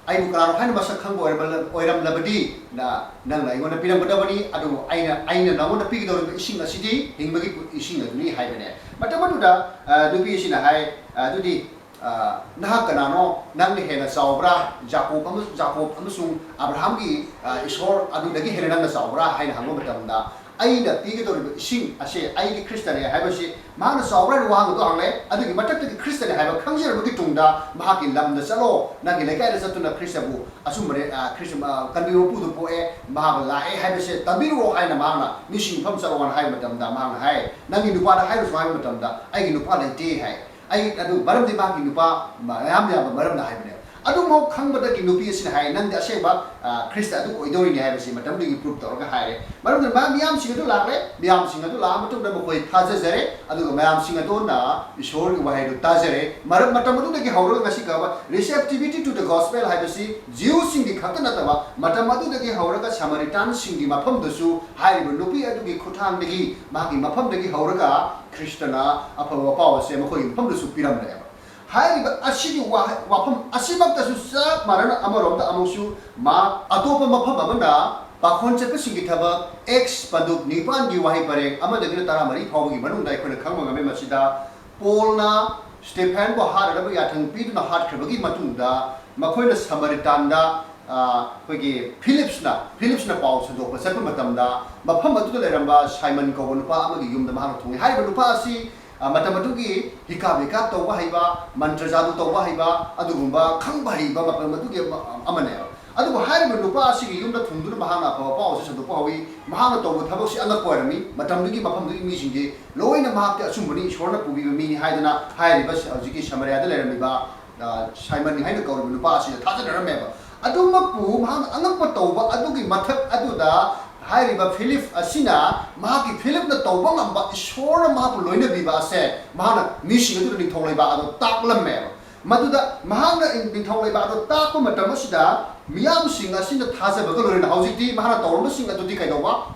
ꯑꯩꯕꯨ ꯀꯅꯥꯅꯣ ꯍꯥꯏꯅ ꯃꯁꯛ ꯈꯪꯕ ꯑꯣꯏꯔꯝꯂ-, ꯑꯣꯏꯔꯝꯂꯕꯗꯤ ꯅ-, ꯅꯪꯅ ꯑꯩꯉꯣꯟꯗ ꯄꯤꯔꯝꯒꯗꯕꯅꯤ, ꯑꯗꯨꯕꯨ ꯑꯩꯅ, ꯑꯩꯅ ꯅꯉꯣꯟꯗ ꯄꯤꯒꯗꯧꯔꯤꯕ ꯏꯁꯤꯡ ꯑꯁꯤꯗꯤ ꯍꯤꯡꯕꯒꯤ ꯏꯁꯤꯡ ꯑꯗꯨꯅꯤ" ꯍꯥꯏꯕꯅꯦ꯫ ꯃꯇꯝ ꯑꯗꯨꯗ, ꯑ, ꯅꯨꯄꯤ ꯑꯁꯤꯅ ꯍꯥꯏ, "ꯑ, ꯑꯗꯨꯗꯤ, ꯑ, ꯅꯍꯥꯛ ꯀꯅꯥꯅꯣ? ꯅꯪꯅ ꯍꯦꯟꯅ ꯆꯥꯎꯕ꯭ꯔꯥ? ꯖꯥꯀꯣꯕ ꯑꯃ-, ꯖꯥꯀꯣꯕ ꯑꯃꯁꯨꯡ ꯑꯕ꯭ꯔꯥꯍꯥꯝꯒꯤ, ꯑ, ꯏꯁꯣꯔ ꯑꯗꯨꯗꯒꯤ ꯍꯦꯟꯅ ꯅꯪꯅ ꯆꯥꯎꯕ꯭ꯔꯥ?" ꯍꯥꯏꯅ ꯍꯪꯕ ꯃꯇꯝꯗ, "ꯑꯩꯅ ꯄꯤꯒꯗꯧꯔꯤꯕ ꯏꯁꯤꯡ ꯑꯁꯦ ꯑꯩꯗꯤ ꯈ꯭ꯔꯤꯁꯇꯅꯦ" ꯍꯥꯏꯕꯁꯤ ꯃꯍꯥꯛꯅ ꯆꯥꯎꯕ꯭ꯔꯥ ꯍꯥꯏꯅ ꯋꯥꯍꯪ ꯑꯗꯨ ꯍꯪꯂꯦ꯫ ꯑꯗꯨꯒꯤ ꯃꯊꯛꯇꯒꯤ ꯈ꯭ꯔꯤꯁꯇꯅꯦ ꯍꯥꯏꯕ ꯈꯪꯖꯔꯕꯒꯤ ꯇꯨꯡꯗ ꯃꯍꯥꯛꯀꯤ ꯂꯝꯗ ꯆꯠꯂꯣ, ꯅꯪꯒꯤ ꯂꯩꯀꯥꯏꯗ ꯆꯠꯇꯨꯅ ꯈ꯭ꯔꯤꯁꯇꯕꯨ ꯑꯆꯨꯝꯕꯅꯦ, ꯑ, ꯈ꯭ꯔꯤꯁꯇ, ꯑ, ꯀꯟꯕꯤꯕ ꯃꯄꯨꯗꯨ ꯄꯣꯛꯑꯦ, ꯃꯍꯥꯛ ꯂꯥꯛꯑꯦ ꯍꯥꯏꯕꯁꯦ ꯇꯝꯕꯤꯔꯨꯔꯣ ꯍꯥꯏꯅ ꯃꯍꯥꯛꯅ ꯃꯤꯁꯤꯡ ꯃꯐꯝ ꯆꯠꯂꯣ ꯍꯥꯏꯅ ꯍꯥꯏꯕ ꯃꯇꯝꯗ ꯃꯍꯥꯛꯅ ꯍꯥꯏ, "ꯅꯪꯒꯤ ꯅꯨꯄꯥꯗ ꯍꯥꯏꯔꯨꯁꯨ" ꯍꯥꯏꯕ ꯃꯇꯝꯗ, "ꯑꯩꯒꯤ ꯅꯨꯄꯥ ꯂꯩꯇꯦ" ꯍꯥꯏ꯫ ꯑꯩ ꯑꯗꯨ ꯃꯔꯝꯗꯤ ꯃꯍꯥꯛꯀꯤ ꯅꯨꯄꯥ ꯃꯌꯥꯝ ꯌꯥꯝꯕ ꯃꯔꯝꯅ ꯍꯥꯏꯕꯅꯦ꯫ ꯑꯗꯨꯝꯐꯥꯎ ꯈꯪꯕꯗꯒꯤ ꯅꯨꯄꯤ ꯑꯁꯤꯅ ꯍꯥꯏ, "ꯅꯪꯗꯤ ꯑꯁꯦꯡꯕ, ꯑ, ꯈ꯭ꯔꯤꯁꯇ ꯑꯗꯨ ꯑꯣꯏꯗꯧꯔꯤꯅꯤ" ꯍꯥꯏꯕꯁꯤ ꯃꯇꯝꯗꯨꯒꯤ ꯄ꯭ꯔꯨꯞ ꯇꯧꯔꯒ ꯍꯥꯏꯔꯦ꯫ ꯃꯔꯝꯗꯨꯅ ꯃꯥ ꯃꯤꯌꯥꯝꯁꯤꯡ ꯑꯗꯨ ꯂꯥꯛꯂꯦ, ꯃꯤꯌꯥꯝꯁꯤꯡ ꯑꯗꯨ ꯂꯥꯛꯑ ꯃꯇꯨꯡꯗ ꯃꯈꯣꯏ ꯊꯥꯖꯖꯔꯦ, ꯑꯗꯨꯒ ꯃꯌꯥꯝꯁꯤꯡ ꯑꯗꯨꯅ ꯏꯁꯣꯔꯒꯤ ꯋꯥꯍꯩꯗꯨ ꯇꯥꯖꯔꯦ꯫ ꯃꯔꯝ ꯃꯇꯝ ꯑꯗꯨꯗꯒꯤ ꯍꯧꯔꯒ ꯉꯁꯤ ꯐꯥꯎꯕ receptivity to the gospel ꯍꯥꯏꯕꯁꯤ ꯖ꯭ꯌꯨꯁꯤꯡꯒꯤ ꯈꯛꯇ ꯅꯠꯇꯕ, ꯃꯇꯝ ꯑꯗꯨꯗꯒꯤ ꯍꯧꯔꯒ ꯁꯃꯥꯔꯤꯇꯥꯟꯁꯤꯡꯒꯤ ꯃꯐꯝꯗꯁꯨ ꯍꯥꯏꯔꯤꯕ ꯅꯨꯄꯤ ꯑꯗꯨꯒꯤ ꯈꯨꯠꯊꯥꯡꯗꯒꯤ, ꯃꯍꯥꯛꯀꯤ ꯃꯐꯝꯗꯒꯤ ꯍꯧꯔꯒ ꯈ꯭ꯔꯤꯁꯇꯅ ꯑꯐꯕ ꯄꯥꯎ ꯑꯁꯦ ꯃꯈꯣꯏꯒꯤ ꯃꯐꯝꯗꯁꯨ ꯄꯤꯔꯝꯂꯦꯕ꯫ ꯍꯥꯏꯔꯤꯕ ꯑꯁꯤꯒꯤ ꯋꯥꯍ-, ꯋꯥꯐꯝ ꯑꯁꯤꯃꯛꯇꯁꯨ ꯆꯞ ꯃꯥꯟꯅꯅ ꯑꯃꯔꯣꯝꯗ ꯑꯃꯨꯛꯁꯨ ꯃꯥ ꯑꯇꯣꯞꯄ ꯃꯐꯝ ꯑꯃꯅ ꯄꯥꯈꯣꯟ ꯆꯠꯄꯁꯤꯡꯒꯤ ꯊꯕꯛ ꯑꯦꯛꯁ ꯄꯟꯗꯨꯞ ꯅꯤꯄꯥꯟꯒꯤ ꯋꯥꯍꯩ ꯄꯔꯦꯡ ꯑꯃꯗꯒꯤꯅ ꯇꯔꯥꯃꯔꯤ ꯐꯥꯎꯕꯒꯤ ꯃꯅꯨꯡꯗ ꯑꯩꯈꯣꯏꯅ ꯈꯪꯕ ꯉꯝꯃꯤ꯫ ꯃꯁꯤꯗ ꯄꯣꯜꯅ ꯁ꯭ꯇꯦꯐꯦꯟꯕꯨ ꯍꯥꯠꯅꯅꯕ ꯌꯥꯊꯪ ꯄꯤꯗꯨꯅ ꯍꯥꯠꯈ꯭ꯔꯕꯒꯤ ꯃꯇꯨꯡꯗ ꯃꯈꯣꯏꯅ ꯁꯃꯥꯔꯤꯇꯥꯟꯗ, ꯑ, ꯑꯩꯈꯣꯏꯒꯤ ꯐꯤꯂꯤꯞꯁꯅ, ꯐꯤꯂꯤꯞꯁꯅ ꯄꯥꯎ ꯁꯟꯗꯣꯛꯄ ꯆꯠꯄ ꯃꯇꯝꯗ ꯃꯐꯝ ꯑꯗꯨꯗ ꯂꯩꯔꯝꯕ ꯁꯥꯏꯃꯟ ꯀꯧꯕ ꯅꯨꯄꯥ ꯑꯃꯒꯤ ꯌꯨꯝꯗ ꯃꯍꯥꯛꯅ ꯊꯨꯡꯉꯤ꯫ ꯍꯥꯏꯔꯤꯕ ꯅꯨꯄꯥ ꯑꯁꯤ, ꯑ, ꯃꯇꯝ ꯑꯗꯨꯒꯤ ꯍꯤꯀꯥꯞ ꯍꯤꯀꯥꯞ ꯇꯧꯕ ꯍꯩꯕ, ꯃꯟꯇ꯭ꯔ ꯖꯥꯗꯨ ꯇꯧꯕ ꯍꯩꯕ, ꯑꯗꯨꯒꯨꯝꯕ ꯈꯪꯕ ꯍꯩꯕ ꯃꯇꯝ ꯑꯗꯨꯒꯤ ꯑꯃ-, ꯑꯃꯅꯦꯕ꯫ ꯑꯗꯨꯕꯨ ꯍꯥꯏꯔꯤꯕ ꯅꯨꯄꯥ ꯑꯁꯤꯒꯤ ꯌꯨꯝꯗ ꯊꯨꯡꯗꯨꯅ ꯃꯍꯥꯛꯅ ꯑꯐꯕ ꯄꯥꯎ ꯑꯁꯤ ꯁꯟꯗꯣꯛꯄ ꯍꯧꯏ꯫ ꯃꯍꯥꯛꯅ ꯇꯧꯕ ꯊꯕꯛꯁꯤ ꯑꯉꯛꯄ ꯑꯣꯏꯔꯝꯃꯤ꯫ ꯃꯇꯝꯗꯨꯒꯤ ꯃꯐꯝꯗꯨꯒꯤ ꯃꯤꯁꯤꯡꯗꯤ ꯂꯣꯏꯅ ꯃꯍꯥꯛꯇꯤ ꯑꯆꯨꯝꯕꯅꯤ, ꯏꯁꯣꯔꯅ ꯄꯨꯕꯤꯕ ꯃꯤꯅꯤ ꯍꯥꯏꯗꯅ ꯍꯥꯏꯔꯤꯕ ꯍꯧꯖꯤꯛꯀꯤ ꯁꯃꯥꯔꯤꯌꯥꯗ ꯂꯩꯔꯝꯃꯤꯕ, ꯑ, ꯁꯥꯏꯃꯟ ꯍꯥꯏꯅ ꯀꯧꯔꯤꯕ ꯅꯨꯄꯥ ꯑꯁꯤꯗ ꯊꯥꯖꯅꯔꯝꯃꯦꯕ꯫ ꯑꯗꯨꯃꯛꯄꯨ ꯃꯍꯥꯛꯅ ꯑꯉꯛꯄ ꯇꯧꯕ ꯑꯗꯨꯒꯤ ꯃꯊꯛ ꯑꯗꯨꯗ ꯍꯥꯏꯔꯤꯕ ꯐꯤꯂꯤꯞ ꯑꯁꯤꯅ ꯃꯍꯥꯛꯀꯤ ꯐꯤꯂꯤꯞꯅ ꯇꯧꯕ ꯉꯝꯕ ꯏꯁꯣꯔꯅ ꯃꯍꯥꯛꯄꯨ ꯂꯣꯏꯅꯕꯤꯕ ꯑꯁꯦ ꯃꯍꯥꯛꯅ ꯃꯤꯁꯤꯡ ꯑꯗꯨꯗ ꯅꯤꯡꯊꯧ ꯂꯩꯕꯥꯛ ꯑꯗꯨ ꯇꯥꯛꯂꯝꯃꯦꯕ꯫ ꯃꯗꯨꯗ ꯃꯍꯥꯛꯅ ꯅꯤꯡꯊꯧ ꯂꯩꯕꯥꯛ ꯑꯗꯨ ꯇꯥꯛꯄ ꯃꯇꯝ ꯑꯁꯤꯗ ꯃꯤꯌꯥꯝꯁꯤꯡ ꯑꯁꯤꯅ ꯊꯥꯖꯕꯒ ꯂꯣꯏꯅꯅ ꯍꯧꯖꯤꯛꯇꯤ ꯃꯍꯥꯛꯅ ꯇꯧꯔꯝꯕꯁꯤꯡ ꯑꯗꯨꯗꯤ ꯀꯩꯗꯧꯕ?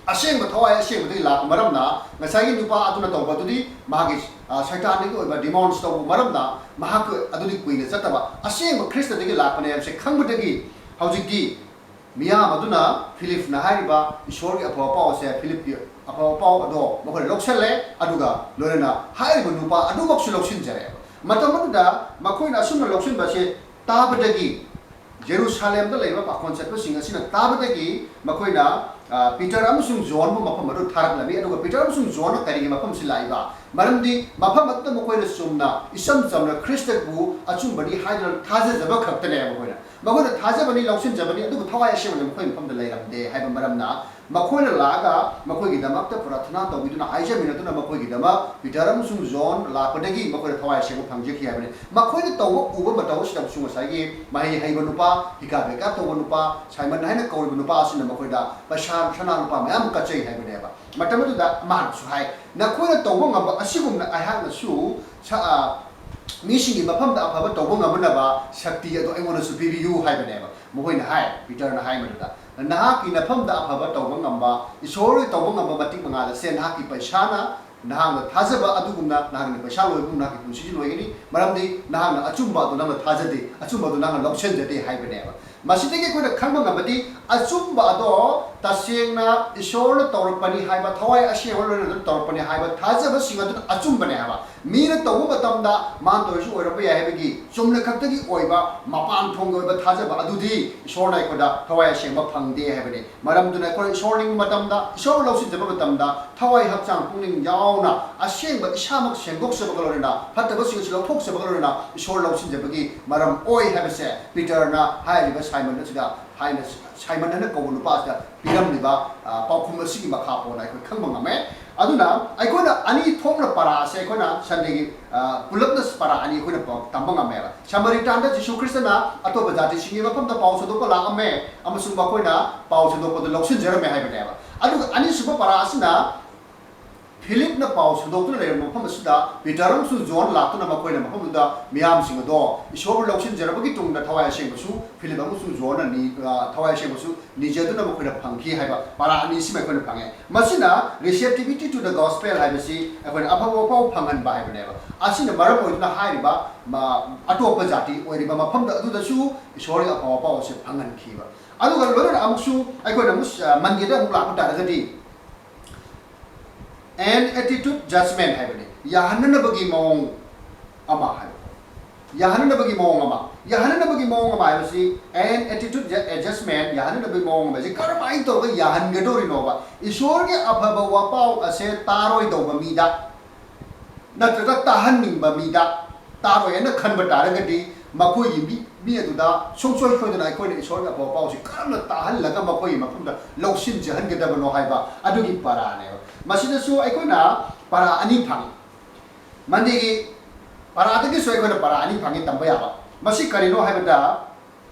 ꯑꯁꯦꯡꯕ ꯊꯋꯥꯏ ꯑꯁꯦꯡꯕꯗꯒꯤ ꯂꯥꯛꯄ ꯃꯔꯝꯅ ꯉꯁꯥꯏꯒꯤ ꯅꯨꯄꯥ ꯑꯗꯨꯅ ꯇꯧꯕ ꯑꯗꯨꯗꯤ ꯃꯥꯒꯤ, ꯑ, ꯁꯩꯇꯥꯟꯗꯒꯤ ꯑꯣꯏꯕ ꯗꯤꯃꯣꯟꯁ ꯇꯧꯕ ꯃꯔꯝꯅ ꯃꯍꯥꯛ ꯑꯗꯨꯗꯤ ꯀꯨꯏꯅ ꯆꯠꯇꯕ, ꯑꯁꯦꯡꯕ ꯈ꯭ꯔꯤꯁꯇꯗꯒꯤ ꯂꯥꯛꯄꯅꯦ ꯍꯥꯏꯕꯁꯦ ꯈꯪꯕꯗꯒꯤ ꯍꯧꯖꯤꯛꯇꯤ ꯃꯤꯌꯥꯝ ꯑꯗꯨꯅ ꯐꯤꯂꯤꯞꯅ ꯍꯥꯏꯔꯤꯕ ꯏꯁꯣꯔꯒꯤ ꯑꯐꯕ ꯄꯥꯎ ꯑꯁꯦ, ꯐꯤꯂꯤꯞꯀꯤ ꯑꯐꯕ ꯄꯥꯎ ꯑꯗꯣ ꯃꯈꯣꯏꯅ ꯂꯧꯁꯤꯜꯂꯦ, ꯑꯗꯨꯒ ꯂꯣꯏꯅꯅ ꯍꯥꯏꯔꯤꯕ ꯅꯨꯄꯥ ꯑꯗꯨꯃꯛꯁꯨ ꯂꯧꯁꯤꯟꯖꯔꯦ꯫ ꯃꯇꯝ ꯑꯗꯨꯗ ꯃꯈꯣꯏꯅ ꯑꯁꯨꯝꯅ ꯂꯧꯁꯤꯟꯕꯁꯦ ꯇꯥꯕꯗꯒꯤ ꯖꯦꯔꯨꯁꯥꯂꯦꯝꯗ ꯂꯩꯕ ꯄꯥꯈꯣꯟ ꯆꯠꯄꯁꯤꯡ ꯑꯁꯤꯅ ꯇꯥꯕꯗꯒꯤ ꯃꯈꯣꯏꯅ, ꯑ, ꯄꯤꯇꯔ ꯑꯃꯁꯨꯡ ꯖꯣꯟꯕꯨ ꯃꯐꯝ ꯑꯗꯨ ꯊꯥꯔꯛꯂꯝꯃꯤ꯫ ꯑꯗꯨꯒ ꯄꯤꯇꯔ ꯑꯃꯁꯨꯡ ꯖꯣꯟꯅ ꯀꯔꯤꯒꯤ ꯃꯐꯝꯁꯤ ꯂꯥꯛꯏꯕ? ꯃꯔꯝꯗꯤ ꯃꯐꯝ ꯑꯗꯨꯗ ꯃꯈꯣꯏꯅ ꯆꯨꯝꯅ, ꯏꯆꯝ ꯆꯝꯅ ꯈ꯭ꯔꯤꯁꯇꯕꯨ ꯑꯆꯨꯝꯕꯅꯤ ꯍꯥꯏꯗꯨꯅ ꯊꯥꯖꯖꯕ ꯈꯛꯇꯅꯦ ꯃꯈꯣꯏꯅ꯫ ꯃꯈꯣꯏꯅ ꯊꯥꯖꯕꯅꯤ, ꯂꯧꯁꯤꯟꯖꯕꯅꯤ, ꯑꯗꯨꯕꯨ ꯊꯋꯥꯏ ꯑꯁꯦꯡꯕꯗꯤ ꯃꯈꯣꯏ ꯃꯐꯝꯗ ꯂꯩꯔꯝꯗꯦ ꯍꯥꯏꯕ ꯃꯔꯝꯅ, ꯃꯈꯣꯏꯅ ꯂꯥꯛꯑꯒ ꯃꯈꯣꯏꯒꯤꯗꯃꯛꯇ ꯄ꯭ꯔꯥꯊꯅꯥ ꯇꯧꯕꯤꯗꯨꯅ, ꯍꯥꯏꯖꯃꯤꯟꯅꯗꯨꯅ, ꯃꯈꯣꯏꯒꯤꯗꯃꯛ ꯄꯤꯇꯔ ꯑꯃꯁꯨꯡ ꯖꯣꯟ ꯂꯥꯛꯄꯗꯒꯤ ꯃꯈꯣꯏꯅ ꯊꯋꯥꯏ ꯑꯁꯦꯡꯕ ꯐꯪꯖꯈꯤ ꯍꯥꯏꯕꯅꯤ꯫ ꯃꯈꯣꯏꯅ ꯇꯧꯕ ꯎꯕ ꯃꯇꯝ ꯑꯁꯤꯗ ꯑꯃꯁꯨꯡ ꯉꯁꯥꯏꯒꯤ ꯃꯍꯩ ꯍꯩꯕ ꯅꯨꯄꯥ, ꯍꯤꯀꯥ ꯕꯦꯀꯥ ꯇꯧꯕ ꯅꯨꯄꯥ, ꯁꯥꯏꯃꯟ ꯍꯥꯏꯅ ꯀꯧꯔꯤꯕ ꯅꯨꯄꯥ ꯑꯁꯤꯅ ꯃꯈꯣꯏꯗ ꯄꯩꯁꯥ, ꯁꯅꯥ ꯂꯨꯄꯥ ꯃꯌꯥꯝ ꯀꯠꯆꯩ ꯍꯥꯏꯕꯅꯦꯕ꯫ ꯃꯇꯝ ꯑꯗꯨꯗ ꯃꯥꯅꯁꯨ ꯍꯥꯏ, "ꯅꯈꯣꯏꯅ ꯇꯧꯕ ꯉꯝꯕ ꯑꯁꯤꯒꯨꯝꯅ ꯑꯩꯍꯥꯛꯅꯁꯨ ꯁ-, ꯑ, ꯃꯤꯁꯤꯡꯒꯤ ꯃꯐꯝꯗ ꯑꯐꯕ ꯇꯧꯕ ꯉꯝꯅꯕ ꯁꯛꯇꯤ ꯑꯗꯨ ꯑꯩꯉꯣꯟꯗꯁꯨ ꯄꯤꯕꯤꯌꯨ" ꯍꯥꯏꯕꯅꯦꯕ꯫ ꯃꯈꯣꯏꯅ ꯍꯥꯏ, ꯄꯤꯇꯔꯅ ꯍꯥꯏ ꯃꯗꯨꯗ, "ꯅꯍꯥꯛꯀꯤ ꯅꯐꯝꯗ ꯑꯐꯕ ꯇꯧꯕ ꯉꯝꯕ, ꯏꯁꯣꯔꯅ ꯇꯧꯕ ꯉꯝꯕ ꯃꯇꯤꯛ ꯃꯉꯥꯗ ꯁꯦ, ꯅꯍꯥꯛꯀꯤ ꯄꯩꯁꯥꯅ, ꯅꯍꯥꯛꯅ ꯊꯥꯖꯕ ꯑꯗꯨꯒꯨꯝꯅ ꯅꯍꯥꯛꯅ ꯄꯩꯁꯥ ꯂꯣꯏꯕꯒꯨꯝ ꯅꯍꯥꯛꯀꯤ ꯄꯨꯟꯁꯤꯁꯨ ꯂꯣꯏꯒꯅꯤ, ꯃꯔꯝꯗꯤ ꯅꯍꯥꯛꯅ ꯑꯆꯨꯝꯕ ꯑꯗꯨ ꯅꯪꯅ ꯊꯥꯖꯗꯦ, ꯑꯆꯨꯝꯕ ꯑꯗꯨ ꯅꯪꯅ ꯂꯧꯁꯤꯟꯖꯗꯦ" ꯍꯥꯏꯕꯅꯦꯕ꯫ ꯃꯁꯤꯗꯒꯤ ꯑꯩꯈꯣꯏꯅ ꯈꯪꯕ ꯉꯝꯕꯗꯤ, ꯑꯆꯨꯝꯕ ꯑꯗꯣ ꯇꯁꯦꯡꯅ ꯏꯁꯣꯔꯅ ꯇꯧꯔꯛꯄꯅꯤ ꯍꯥꯏꯕ, ꯊꯋꯥꯏ ꯑꯁꯦꯡꯕ ꯂꯣꯏꯅꯅ ꯇꯧꯔꯛꯄꯅꯤ ꯍꯥꯏꯕ ꯊꯥꯖꯕꯁꯤꯡ ꯑꯗꯨꯅ ꯑꯆꯨꯝꯕꯅꯦ ꯍꯥꯏꯕ꯫ ꯃꯤꯅ ꯇꯧꯕ ꯃꯇꯝꯗ ꯃꯥꯅ ꯇꯧꯔꯤꯁꯨ ꯑꯣꯏꯔꯝꯕ ꯌꯥꯏ ꯍꯥꯏꯕꯒꯤ ꯆꯨꯝꯅ ꯈꯛꯇꯒꯤ ꯑꯣꯏꯕ, ꯃꯄꯥꯟ ꯊꯣꯡꯒꯤ ꯑꯣꯏꯕ ꯊꯥꯖꯕ ꯑꯗꯨꯗꯤ ꯏꯁꯣꯔꯅ ꯑꯩꯈꯣꯏꯗ ꯊꯋꯥꯏ ꯑꯁꯦꯡꯕ ꯐꯪꯗꯦ ꯍꯥꯏꯕꯅꯤ꯫ ꯃꯔꯝꯗꯨꯅ ꯑꯩꯈꯣꯏ ꯏꯁꯣꯔ ꯅꯤꯡꯕ ꯃꯇꯝꯗ, ꯏꯁꯣꯔꯕꯨ ꯂꯧꯁꯤꯟꯖꯕ ꯃꯇꯝꯗ ꯊꯋꯥꯏ, ꯍꯛꯆꯥꯡ, ꯄꯨꯛꯅꯤꯡ ꯌꯥꯎꯅ ꯑꯁꯦꯡꯕ ꯏꯁꯥꯃꯛ ꯁꯦꯡꯗꯣꯛꯆꯕꯒ ꯂꯣꯏꯅꯅ, ꯐꯠꯇꯕꯁꯤꯡ ꯑꯁꯤ ꯂꯧꯊꯣꯛꯆꯕꯒ ꯂꯣꯏꯅꯅ ꯏꯁꯣꯔ ꯂꯧꯁꯤꯟꯖꯕꯒꯤ ꯃꯔꯝ ꯑꯣꯏ ꯍꯥꯏꯕꯁꯦ ꯄꯤꯇꯔꯅ ꯍꯥꯏꯔꯤꯕ ꯁꯥꯏꯃꯟ ꯑꯁꯤꯗ ꯍꯥꯏꯅ, ꯁꯥꯏꯃꯟ ꯍꯥꯏꯅ ꯀꯧꯕ ꯅꯨꯄꯥ ꯑꯁꯤꯗ ꯄꯤꯔꯝꯂꯤꯕ, ꯑ, ꯄꯥꯎꯈꯨꯝ ꯑꯁꯤꯒꯤ ꯃꯈꯥ ꯄꯣꯟꯅ ꯑꯩꯈꯣꯏ ꯈꯪꯕ ꯉꯝꯃꯦ꯫ ꯑꯗꯨꯅ ꯑꯩꯈꯣꯏꯅ ꯑꯅꯤ ꯊꯣꯛꯅ ꯄꯔꯥ ꯑꯁꯦ ꯑꯩꯈꯣꯏꯅ ꯁꯟꯗꯦꯒꯤ, ꯑ, ꯄꯨꯂꯞꯅ ꯄꯔꯥ ꯑꯅꯤ ꯑꯩꯈꯣꯏꯅ ꯄ-, ꯇꯝꯕ ꯉꯝꯃꯦꯕ꯫ ꯁꯃꯥꯔꯤꯇꯥꯟꯗ ꯖꯤꯁꯨ ꯈ꯭ꯔꯤꯁꯇꯅ ꯑꯇꯣꯞꯄ ꯖꯥꯇꯤꯁꯤꯡꯒꯤ ꯃꯐꯝꯗ ꯄꯥꯎ ꯁꯟꯗꯣꯛꯄ ꯂꯥꯛꯑꯝꯃꯦ ꯑꯃꯁꯨꯡ ꯃꯈꯣꯏꯅ ꯄꯥꯎ ꯁꯟꯗꯣꯛꯄꯗꯨ ꯂꯧꯁꯤꯟꯖꯔꯝꯃꯦ ꯍꯥꯏꯕꯅꯦꯕ꯫ ꯑꯗꯨꯒ ꯑꯅꯤꯁꯨꯕ ꯄꯔꯥ ꯑꯁꯤꯅ ꯐꯤꯂꯤꯞꯅ ꯄꯥꯎ ꯁꯟꯗꯣꯛꯇꯨꯅ ꯂꯩꯔꯝꯕ ꯃꯐꯝ ꯑꯁꯤꯗ ꯄꯤꯇꯔ ꯑꯃꯁꯨꯡ ꯖꯣꯟ ꯂꯥꯛꯇꯨꯅ ꯃꯈꯣꯏꯅ ꯃꯐꯝꯗꯨꯗ ꯃꯤꯌꯥꯝꯁꯤꯡ ꯑꯗꯣ ꯏꯁꯣꯔꯕꯨ ꯂꯧꯁꯤꯟꯖꯔꯕꯒꯤ ꯇꯨꯡꯗ ꯊꯋꯥꯏ ꯑꯁꯦꯡꯕꯁꯨ ꯐꯤꯂꯤꯞ ꯑꯃꯁꯨꯡ ꯖꯣꯟꯅ ꯅꯤ-, ꯑ, ꯊꯋꯥꯏ ꯑꯁꯦꯡꯕꯁꯨ ꯅꯤꯖꯗꯨꯅ ꯃꯈꯣꯏꯅ ꯐꯪꯈꯤ ꯍꯥꯏꯕ ꯄꯔꯥ ꯑꯅꯤꯁꯤꯃ ꯑꯩꯈꯣꯏꯅ ꯐꯪꯉꯦ꯫ ꯃꯁꯤꯅ receptivity to the gospel ꯍꯥꯏꯕꯁꯤ ꯑꯩꯈꯣꯏꯅ ꯑꯐꯕ ꯄꯥꯎ ꯐꯪꯍꯟꯕ ꯍꯥꯏꯕꯅꯦꯕ꯫ ꯑꯁꯤꯅ ꯃꯔꯝ ꯑꯣꯏꯗꯨꯅ ꯍꯥꯏꯔꯤꯕ ꯃ-, ꯑꯇꯣꯞꯄ ꯖꯥꯇꯤ ꯑꯣꯏꯔꯤꯕ ꯃꯐꯝꯗ ꯑꯗꯨꯗꯁꯨ ꯏꯁꯣꯔꯒꯤ ꯑꯐꯕ ꯄꯥꯎ ꯑꯁꯤ ꯐꯪꯍꯟꯈꯤꯕ꯫ ꯑꯗꯨꯒ ꯂꯣꯏꯅꯅ ꯑꯃꯨꯛꯁꯨ ꯑꯩꯈꯣꯏꯅ ꯑꯃꯨꯛ, ꯑ, ꯃꯟꯗꯦꯗ ꯑꯃꯨꯛ ꯂꯥꯛꯄ ꯇꯥꯔꯒꯗꯤ, an attitude judgment ꯍꯥꯏꯕꯅꯤ, ꯌꯥꯍꯟꯅꯅꯕꯒꯤ ꯃꯑꯣꯡ ꯑꯃ ꯍꯥꯏꯕ꯫ ꯌꯥꯍꯟꯅꯅꯕꯒꯤ ꯃꯑꯣꯡ ꯑꯃ, ꯌꯥꯍꯟꯅꯅꯕꯒꯤ ꯃꯑꯣꯡ ꯑꯃ ꯍꯥꯏꯕꯁꯤ, an attitude adjustment, ꯌꯥꯍꯟꯅꯅꯕꯒꯤ ꯃꯑꯣꯡ ꯑꯃ ꯍꯥꯏꯁꯤ ꯀꯔꯝꯍꯥꯏꯅ ꯇꯧꯔꯒ ꯌꯥꯍꯟꯒꯗꯧꯔꯤꯅꯣꯕ? ꯏꯁꯣꯔꯒꯤ ꯑꯐꯕ ꯋꯥꯄꯥꯎ ꯑꯁꯦ ꯇꯥꯔꯣꯏꯗꯧꯕ ꯃꯤꯗ ꯅꯠꯇ꯭ꯔꯒ ꯇꯥꯍꯟꯅꯤꯡꯕ ꯃꯤꯗ ꯇꯥꯔꯣꯏ ꯍꯥꯏꯅ ꯈꯟꯕ ꯇꯥꯔꯒꯗꯤ, ꯃꯈꯣꯏꯒꯤ ꯃꯤ ꯃꯤ ꯑꯗꯨꯗ ꯁꯨꯡꯁꯣꯏ ꯁꯣꯏꯗꯅ ꯑꯩꯈꯣꯏꯅ ꯏꯁꯣꯔꯒꯤ ꯑꯐꯕ ꯄꯥꯎꯁꯤ ꯀꯔꯝꯅ ꯇꯥꯍꯜꯂꯒ ꯃꯈꯣꯏꯒꯤ ꯃꯐꯝꯗ ꯂꯧꯁꯤꯟꯖꯍꯟꯒꯗꯕꯅꯣ ꯍꯥꯏꯕ ꯑꯗꯨꯒꯤ ꯄꯔꯥꯅꯦꯕ꯫ ꯃꯁꯤꯗꯁꯨ ꯑꯩꯈꯣꯏꯅ ꯄꯔꯥ ꯑꯅꯤ ꯐꯪꯉꯤ꯫ ꯃꯟꯗꯦꯒꯤ ꯄꯔꯥꯗꯒꯤꯁꯨ ꯑꯩꯈꯣꯏꯅ ꯄꯔꯥ ꯑꯅꯤ ꯐꯪꯉꯤ ꯇꯝꯕ ꯌꯥꯕ꯫ ꯃꯁꯤ ꯀꯔꯤꯅꯣ ꯍꯥꯏꯕꯗ,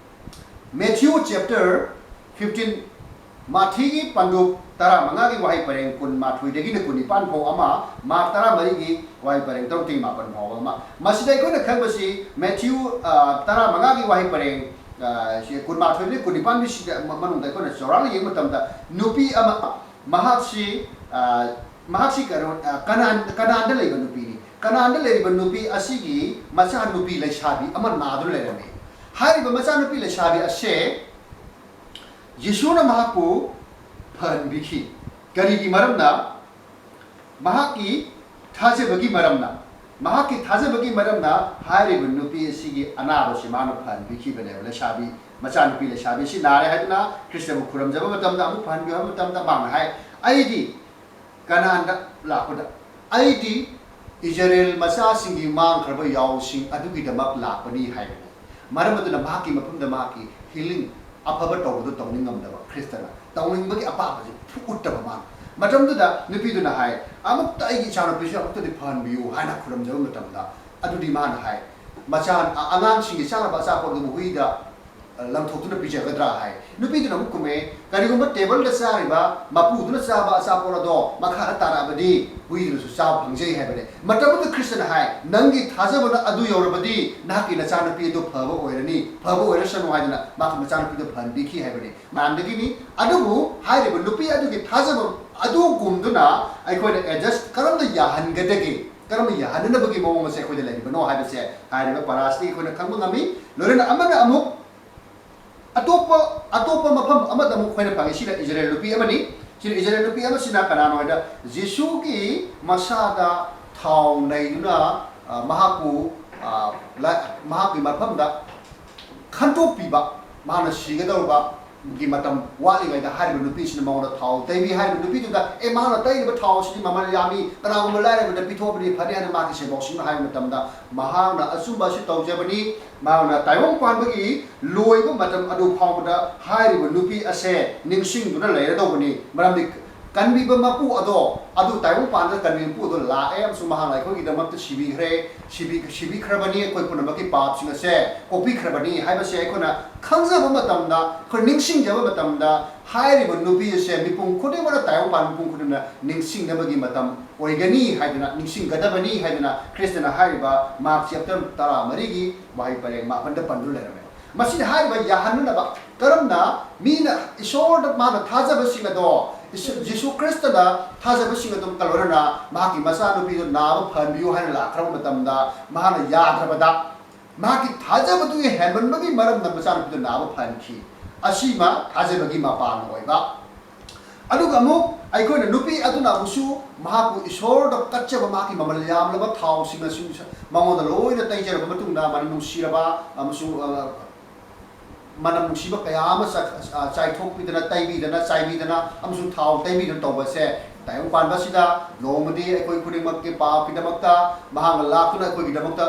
Matthew chapter fifteen, ꯃꯥꯊꯤꯒꯤ ꯄꯟꯗꯨꯞ ꯇꯔꯥꯃꯉꯥꯒꯤ ꯋꯥꯍꯩ ꯄꯔꯦꯡ ꯀꯨꯟꯃꯥꯊꯣꯏꯗꯒꯤꯅ ꯀꯨꯟꯅꯤꯄꯥꯟ ꯐꯥꯎ ꯑꯃ, ꯃꯥꯔꯛ ꯇꯔꯥꯃꯔꯤꯒꯤ ꯋꯥꯍꯩ ꯄꯔꯦꯡ ꯇꯔꯨꯛꯇꯒꯤ ꯃꯥꯄꯟ ꯐꯥꯎꯕ ꯑꯃ꯫ ꯃꯁꯤꯗ ꯑꯩꯈꯣꯏꯅ ꯈꯪꯕꯁꯤ, ꯃꯦꯊ꯭ꯌꯨ, ꯑ, ꯇꯔꯥꯃꯉꯥꯒꯤ ꯋꯥꯍꯩ ꯄꯔꯦꯡ, ꯑ, ꯁꯤ ꯀꯨꯟꯃꯥꯊꯣꯏꯗꯒꯤ ꯀꯨꯟꯅꯤꯄꯥꯟꯒꯤꯁꯤꯗ ꯃ-, ꯃꯅꯨꯡꯗ ꯑꯩꯈꯣꯏꯅ ꯆꯥꯎꯔꯥꯛꯅ ꯌꯦꯡꯕ ꯃꯇꯝꯗ, ꯅꯨꯄꯤ ꯑꯃ, ꯃꯍꯥꯛꯁꯤ, ꯑ, ꯃꯍꯥꯛꯁꯤ ꯀꯩꯅꯣ, ꯑ, ꯀꯅꯥꯟ-, ꯀꯅꯥꯟꯗ ꯂꯩꯕ ꯅꯨꯄꯤꯅꯤ꯫ ꯀꯅꯥꯟꯗ ꯂꯩꯔꯤꯕ ꯅꯨꯄꯤ ꯑꯁꯤꯒꯤ ꯃꯆꯥꯅꯨꯄꯤ ꯂꯩꯁꯥꯕꯤ ꯑꯃ ꯅꯥꯗꯨꯅ ꯂꯩꯔꯝꯃꯤ꯫ ꯍꯥꯏꯔꯤꯕ ꯃꯆꯥꯅꯨꯄꯤ ꯂꯩꯁꯥꯕꯤ ꯑꯁꯦ ꯌꯦꯁꯨꯅ ꯃꯍꯥꯛꯄꯨ ꯐꯍꯟꯕꯤꯈꯤ꯫ ꯀꯔꯤꯒꯤ ꯃꯔꯝꯅ? ꯃꯍꯥꯛꯀꯤ ꯊꯥꯖꯕꯒꯤ ꯃꯔꯝꯅ꯫ ꯃꯍꯥꯛꯀꯤ ꯊꯥꯖꯕꯒꯤ ꯃꯔꯝꯅ ꯍꯥꯏꯔꯤꯕ ꯅꯨꯄꯤ ꯑꯁꯤꯒꯤ ꯑꯅꯥꯕꯁꯤ ꯃꯥꯅ ꯐꯍꯟꯕꯤꯈꯤꯕꯅꯦꯕ꯫ ꯂꯩꯁꯥꯕꯤ, ꯃꯆꯥꯅꯨꯄꯤ ꯂꯩꯁꯥꯕꯤ ꯑꯁꯤ ꯅꯥꯔꯦ ꯍꯥꯏꯗꯨꯅ ꯈ꯭ꯔꯤꯁꯇꯕꯨ ꯈꯨꯔꯨꯝꯖꯕ ꯃꯇꯝꯗ, ꯑꯃꯨꯛ ꯐꯍꯟꯕꯤꯌꯨ ꯍꯥꯏꯕ ꯃꯇꯝꯗ, ꯃꯥꯅ ꯍꯥꯏ, "ꯑꯩꯗꯤ ꯀꯅꯥꯟꯗ ꯂꯥꯛꯄꯗ, ꯑꯩꯗꯤ ꯏꯖꯔꯦꯜ ꯃꯆꯥꯁꯤꯡꯒꯤ ꯃꯥꯡꯈ꯭ꯔꯕ ꯌꯥꯎꯁꯤꯡ ꯑꯗꯨꯒꯤꯗꯃꯛ ꯂꯥꯛꯄꯅꯤ" ꯍꯥꯏꯕꯅꯤ꯫ ꯃꯔꯝ ꯑꯗꯨꯅ ꯃꯍꯥꯛꯀꯤ ꯃꯐꯝꯗ ꯃꯍꯥꯛꯀꯤ ꯍꯤꯂꯤꯡ, ꯑꯐꯕ ꯇꯧꯕꯗꯨ ꯇꯧꯅꯤꯡꯉꯝꯗꯕ ꯈ꯭ꯔꯤꯁꯇꯅ ꯇꯧꯅꯤꯡꯕꯒꯤ ꯑꯄꯥꯝꯕꯁꯤ ꯎꯠꯇꯕ ꯃꯥꯅ꯫ ꯃꯇꯝꯗꯨꯗ ꯅꯨꯄꯤꯗꯨꯅ ꯍꯥꯏ, "ꯑꯃꯨꯛꯇ ꯑꯩꯒꯤ ꯏꯆꯥꯅꯨꯄꯤꯁꯤ ꯑꯃꯨꯛꯇꯗꯤ ꯐꯍꯟꯕꯤꯌꯨ" ꯍꯥꯏꯅ ꯈꯨꯔꯨꯝꯖꯕ ꯃꯇꯝꯗ, ꯑꯗꯨꯗꯤ ꯃꯥꯅ ꯍꯥꯏ, "ꯃꯆꯥ, ꯑ-, ꯑꯉꯥꯡꯁꯤꯡꯒꯤ ꯆꯥꯅꯕ ꯑꯆꯥꯄꯣꯠ ꯑꯗꯨꯕꯨ ꯍꯨꯏꯗ, ꯑ, ꯂꯪꯊꯣꯛꯇꯨꯅ ꯄꯤꯖꯒꯗ꯭ꯔꯥ?" ꯍꯥꯏ꯫ ꯅꯨꯄꯤꯗꯨꯅ ꯑꯃꯨꯛ ꯈꯨꯝꯃꯦ, "ꯀꯔꯤꯒꯨꯝꯕ ꯇꯦꯕꯜꯗ ꯆꯥꯔꯤꯕ ꯃꯄꯨꯗꯨꯅ ꯆꯥꯕ ꯑꯆꯥꯄꯣꯠ ꯑꯗꯣ ꯃꯈꯥꯗ ꯇꯥꯔꯛꯑꯕꯗꯤ ꯍꯨꯏꯗꯨꯅꯁꯨ ꯆꯥꯕ ꯐꯪꯖꯩ" ꯍꯥꯏꯕꯅꯦ꯫ ꯃꯇꯝꯗꯨꯗ ꯈ꯭ꯔꯤꯁꯇꯅ ꯍꯥꯏ, "ꯅꯪꯒꯤ ꯊꯥꯖꯕꯅ ꯑꯗꯨ ꯌꯧꯔꯕꯗꯤ ꯅꯍꯥꯛꯀꯤ ꯅꯆꯥꯅꯨꯄꯤ ꯑꯗꯨ ꯐꯕ ꯑꯣꯏꯔꯅꯤ, ꯐꯕ ꯑꯣꯏꯔꯁꯅꯨ" ꯍꯥꯏꯗꯅ ꯃꯍꯥꯛꯀꯤ ꯃꯆꯥꯅꯨꯄꯤꯗꯨ ꯐꯍꯟꯕꯤꯈꯤ ꯍꯥꯏꯕꯅꯤ꯫ ꯃꯌꯥꯝꯗꯒꯤꯅꯤ꯫ ꯑꯗꯨꯕꯨ ꯍꯥꯏꯔꯤꯕ ꯅꯨꯄꯤ ꯑꯗꯨꯒꯤ ꯊꯥꯖꯕ ꯑꯗꯨꯒꯨꯝꯗꯨꯅ ꯑꯩꯈꯣꯏꯅ ꯑꯦꯗꯖꯁ ꯀꯔꯝꯅ ꯌꯥꯍꯟꯒꯗꯒꯦ, ꯀꯔꯝꯅ ꯌꯥꯍꯟꯅꯅꯕꯒꯤ ꯃꯑꯣꯡ ꯑꯁꯦ ꯑꯩꯈꯣꯏꯗ ꯂꯩꯔꯤꯕꯅꯣ ꯍꯥꯏꯕꯁꯦ ꯍꯥꯏꯔꯤꯕ ꯄꯔꯥꯁꯤꯗꯒꯤ ꯑꯩꯈꯣꯏꯅ ꯈꯪꯕ ꯉꯝꯃꯤ꯫ ꯂꯣꯏꯅꯅ ꯑꯃꯅ ꯑꯃꯨꯛ ꯑꯇꯣꯞꯄ, ꯑꯇꯣꯞꯄ ꯃꯐꯝ ꯑꯃꯗ ꯑꯃꯨꯛ ꯑꯩꯈꯣꯏꯅ ꯐꯪꯉꯤ꯫ ꯁꯤꯅ ꯏꯖꯔꯦꯜ ꯅꯨꯄꯤ ꯑꯃꯅꯤ꯫ ꯁꯤꯅ ꯏꯖꯔꯦꯜ ꯅꯨꯄꯤ ꯑꯃꯁꯤꯅ ꯀꯅꯥꯅꯣ ꯍꯥꯏꯗ, ꯖꯤꯁꯨꯒꯤ ꯃꯁꯥꯗ ꯊꯥꯎ ꯅꯩꯗꯨꯅ, ꯑ, ꯃꯍꯥꯛꯄꯨ, ꯑ, ꯂꯥ-, ꯃꯍꯥꯛꯀꯤ ꯃꯐꯝꯗ ꯈꯟꯗꯣꯛꯄꯤꯕ, ꯃꯍꯥꯛꯅ ꯁꯤꯒꯗꯧꯔꯕ ꯒꯤ ꯃꯇꯝ ꯋꯥꯠꯂꯤꯉꯩꯗ ꯍꯥꯏꯔꯤꯕ ꯅꯨꯄꯤꯁꯤꯅ ꯃꯉꯣꯟꯗ ꯊꯥꯎ ꯇꯩꯕꯤ꯫ ꯍꯥꯏꯔꯤꯕ ꯅꯨꯄꯤꯗꯨꯗ, "ꯑꯦ, ꯃꯍꯥꯛꯅ ꯇꯩꯔꯤꯕ ꯊꯥꯎ ꯑꯁꯤꯗꯤ ꯃꯃꯜ ꯌꯥꯝꯃꯤ, ꯀꯅꯥꯒꯨꯝꯕ ꯂꯥꯏꯔꯕꯗ ꯄꯤꯊꯣꯛꯄꯗꯤ ꯐꯅꯤ" ꯍꯥꯏꯅ ꯃꯍꯥꯛꯀꯤ ꯁꯦꯟꯗꯣꯛꯁꯤꯡꯅ ꯍꯥꯏꯕ ꯃꯇꯝꯗ, ꯃꯍꯥꯛꯅ ꯑꯆꯨꯝꯕ ꯑꯁꯤ ꯇꯧꯖꯕꯅꯤ꯫ ꯃꯍꯥꯛꯅ ꯇꯥꯏꯕꯪ ꯄꯥꯟꯕꯒꯤ ꯂꯣꯏꯕ ꯃꯇꯝ ꯑꯗꯨ ꯐꯥꯎꯕꯗ ꯍꯥꯏꯔꯤꯕ ꯅꯨꯄꯤ ꯑꯁꯦ ꯅꯤꯡꯁꯤꯡꯗꯨꯅ ꯂꯩꯔꯗꯧꯕꯅꯤ꯫ ꯃꯔꯝꯗꯤ ꯀꯟꯕꯤꯕ ꯃꯄꯨ ꯑꯗꯣ, ꯑꯗꯨ ꯇꯥꯏꯕꯪ ꯄꯥꯟꯗ ꯀꯟꯕꯤꯕ ꯃꯄꯨ ꯑꯗꯣ ꯂꯥꯛꯑꯦ ꯑꯃꯁꯨꯡ ꯃꯍꯥꯛꯅ ꯑꯩꯈꯣꯏꯒꯤꯗꯃꯛꯇ ꯁꯤꯕꯤꯈ꯭ꯔꯦ, ꯁꯤꯕꯤ-, ꯁꯤꯕꯤꯈ꯭ꯔꯕꯅꯤ, ꯑꯩꯈꯣꯏ ꯄꯨꯝꯅꯃꯛꯀꯤ ꯄꯥꯞꯁꯤꯡ ꯑꯁꯦ ꯀꯣꯛꯄꯤꯈ꯭ꯔꯕꯅꯤ ꯍꯥꯏꯕꯁꯦ ꯑꯩꯈꯣꯏꯅ ꯈꯪꯖꯕ ꯃꯇꯝꯗ, ꯑꯩꯈꯣꯏ ꯅꯤꯡꯁꯤꯡꯖꯕ ꯃꯇꯝꯗ, ꯍꯥꯏꯔꯤꯕ ꯅꯨꯄꯤ ꯑꯁꯦ ꯃꯤꯄꯨꯝ ꯈꯨꯗꯤꯡꯃꯛꯅ, ꯇꯥꯏꯕꯪ ꯄꯥꯟꯕ ꯃꯤꯄꯨꯝ ꯈꯨꯗꯤꯡꯃꯛꯅ ꯅꯤꯡꯁꯤꯡꯅꯕꯒꯤ ꯃꯇꯝ ꯑꯣꯏꯒꯅꯤ ꯍꯥꯏꯗꯅ, ꯅꯤꯡꯁꯤꯡꯒꯗꯕꯅꯤ ꯍꯥꯏꯗꯅ ꯈ꯭ꯔꯤꯁꯇꯅ ꯍꯥꯏꯔꯤꯕ ꯃꯥꯔꯛ ꯆꯦꯞꯇꯔ ꯇꯔꯥꯃꯔꯤꯒꯤ ꯋꯥꯍꯩ ꯄꯔꯦꯡ ꯃꯥꯄꯟꯗ ꯄꯟꯗꯨꯅ ꯂꯩꯔꯝꯃꯦ꯫ ꯃꯁꯤꯅ ꯍꯥꯏꯔꯤꯕ ꯌꯥꯍꯟꯅꯅꯕ, ꯀꯔꯝꯅ ꯃꯤꯅ ꯏꯁꯣꯔꯗ ꯃꯥꯅ ꯊꯥꯖꯕꯁꯤꯡ ꯑꯗꯣ, ꯏꯁ-, ꯖꯤꯁꯨ ꯈ꯭ꯔꯤꯁꯇꯗ ꯊꯥꯖꯕꯁꯤꯡ ꯑꯗꯨꯝ ꯀꯜꯂꯣꯏꯔꯅ ꯃꯍꯥꯛꯀꯤ ꯃꯆꯥꯅꯨꯄꯤꯗꯨ ꯅꯥꯕ ꯐꯍꯟꯕꯤꯌꯨ ꯍꯥꯏꯅ ꯂꯥꯛꯈ꯭ꯔꯕ ꯃꯇꯝꯗ, ꯃꯍꯥꯛꯅ ꯌꯥꯗ꯭ꯔꯕꯗ, ꯃꯍꯥꯛꯀꯤ ꯊꯥꯖꯕꯗꯨꯒꯤ ꯍꯦꯟꯃꯟꯕꯒꯤ ꯃꯔꯝꯅ ꯃꯆꯥꯅꯨꯄꯤꯗꯨ ꯅꯥꯕ ꯐꯍꯟꯈꯤ꯫ ꯑꯁꯤꯃ ꯊꯥꯖꯕꯒꯤ ꯃꯄꯥꯟ ꯑꯣꯏꯕ꯫ ꯑꯗꯨꯒ ꯑꯃꯨꯛ ꯑꯩꯈꯣꯏꯅ ꯅꯨꯄꯤ ꯑꯗꯨꯅ ꯑꯃꯨꯛꯁꯨ ꯃꯍꯥꯛꯄꯨ ꯏꯁꯣꯔꯗ ꯀꯠꯆꯕ, ꯃꯍꯥꯛꯀꯤ ꯃꯃꯜ ꯌꯥꯝꯂꯕ ꯊꯥꯎꯁꯤꯡ ꯑꯁꯤ ꯃꯉꯣꯟꯗ ꯂꯣꯏꯅ ꯇꯩꯖꯔꯕ ꯃꯇꯨꯡꯗ, ꯃꯅꯝ ꯅꯨꯡꯁꯤꯔꯕ ꯑꯃꯁꯨꯡ, ꯑ, ꯃꯅꯝ ꯅꯨꯡꯁꯤꯕ ꯀꯌꯥ ꯑꯃ ꯆ-, ꯑ, ꯆꯥꯏꯊꯣꯛꯄꯤꯗꯅ, ꯇꯩꯕꯤꯗꯅ, ꯆꯥꯏꯕꯤꯗꯅ ꯑꯃꯁꯨꯡ ꯊꯥꯎ ꯇꯩꯕꯤꯗꯅ ꯇꯧꯕꯁꯦ, ꯇꯥꯏꯕꯪ ꯄꯥꯟꯕꯁꯤꯗ ꯅꯣꯡꯃꯗꯤ ꯑꯩꯈꯣꯏ ꯈꯨꯗꯤꯡꯃꯛꯀꯤ ꯄꯥꯞꯀꯤꯗꯃꯛꯇ ꯃꯍꯥꯛꯅ ꯂꯥꯛꯇꯨꯅ ꯑꯩꯈꯣꯏꯒꯤꯗꯃꯛꯇ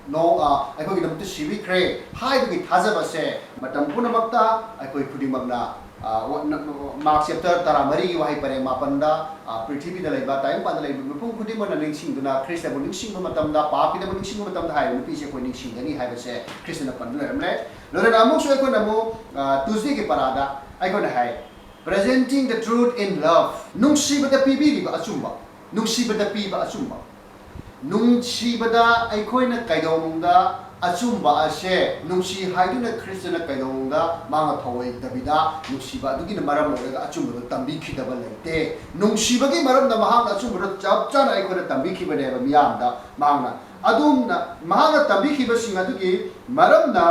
ꯅꯣ-, ꯑ, ꯑꯩꯈꯣꯏꯒꯤꯗꯃꯛꯇ ꯁꯤꯕꯤꯈ꯭ꯔꯦ ꯍꯥꯏꯕꯒꯤ ꯊꯥꯖꯕꯁꯦ ꯃꯇꯝ ꯄꯨꯝꯅꯃꯛꯇ ꯑꯩꯈꯣꯏ ꯈꯨꯗꯤꯡꯃꯛꯅ, ꯑ, ꯋ-, ꯅ-, ꯃꯥꯔꯛ ꯆꯦꯞꯇꯔ ꯇꯔꯥꯃꯔꯤꯒꯤ ꯋꯥꯍꯩ ꯄꯔꯦꯡ ꯃꯥꯄꯟꯗ, ꯑ, ꯄ꯭ꯔꯤꯊꯤꯕꯤꯗ ꯂꯩꯕ, ꯇꯥꯏꯕꯪ ꯄꯥꯟꯗ ꯂꯩꯕ ꯃꯤꯄꯨꯝ ꯈꯨꯗꯤꯡꯃꯛꯅ ꯅꯤꯡꯁꯤꯡꯗꯨꯅ, ꯈ꯭ꯔꯤꯁꯇꯕꯨ ꯅꯤꯡꯁꯤꯡꯕ ꯃꯇꯝꯗ, ꯄꯥꯄꯤꯗꯕꯨ ꯅꯤꯡꯁꯤꯡꯕ ꯃꯇꯝꯗ ꯍꯥꯏꯔꯤꯕ ꯅꯨꯄꯤꯁꯦ ꯑꯩꯈꯣꯏ ꯅꯤꯡꯁꯤꯡꯒꯅꯤ ꯍꯥꯏꯕꯁꯦ ꯈ꯭ꯔꯤꯁꯇꯅ ꯄꯟꯗꯨꯅ ꯂꯩꯔꯝꯂꯦ꯫ ꯂꯣꯏꯅꯅ ꯑꯃꯨꯛꯁꯨ ꯑꯩꯈꯣꯏꯅ ꯑꯃꯨꯛ, ꯑ, ꯇ꯭ꯌꯨꯁꯗꯦꯒꯤ ꯄꯔꯥꯗ ꯑꯩꯈꯣꯏꯅ ꯍꯥꯏ, "Presenting the truth in love", ꯅꯨꯡꯁꯤꯕꯗ ꯄꯤꯕꯤꯔꯤꯕ ꯑꯆꯨꯝꯕ, ꯅꯨꯡꯁꯤꯕꯗ ꯄꯤꯕ ꯑꯆꯨꯝꯕ꯫ ꯅꯨꯡꯁꯤꯕꯗ ꯑꯩꯈꯣꯏꯅ ꯀꯩꯗꯧꯅꯨꯡꯗ ꯑꯆꯨꯝꯕ ꯑꯁꯦ ꯅꯨꯡꯁꯤ ꯍꯥꯏꯗꯨꯅ ꯈ꯭ꯔꯤꯁꯇꯅ ꯀꯩꯗꯧꯅꯨꯡꯗ ꯃꯥꯅ ꯊꯧꯑꯣꯏꯗꯕꯤꯗ ꯅꯨꯡꯁꯤꯕ ꯑꯗꯨꯒꯤꯅ ꯃꯔꯝ ꯑꯣꯏꯔꯒ ꯑꯆꯨꯝꯕꯗꯣ ꯇꯝꯕꯤꯈꯤꯗꯕ ꯂꯩꯇꯦ꯫ ꯅꯨꯡꯁꯤꯕꯒꯤ ꯃꯔꯝꯗ ꯃꯍꯥꯛꯅ ꯑꯆꯨꯝꯕꯗꯣ ꯆꯞ ꯆꯥꯅ ꯑꯩꯈꯣꯏꯅ ꯇꯝꯕꯤꯈꯤꯕꯅꯦꯕ ꯃꯤꯌꯥꯝꯗ꯫ ꯃꯍꯥꯛꯅ ꯑꯗꯨꯝꯅ ꯃꯍꯥꯛꯅ ꯇꯝꯕꯤꯈꯤꯕꯁꯤꯡ ꯑꯗꯨꯒꯤ ꯃꯔꯝꯅ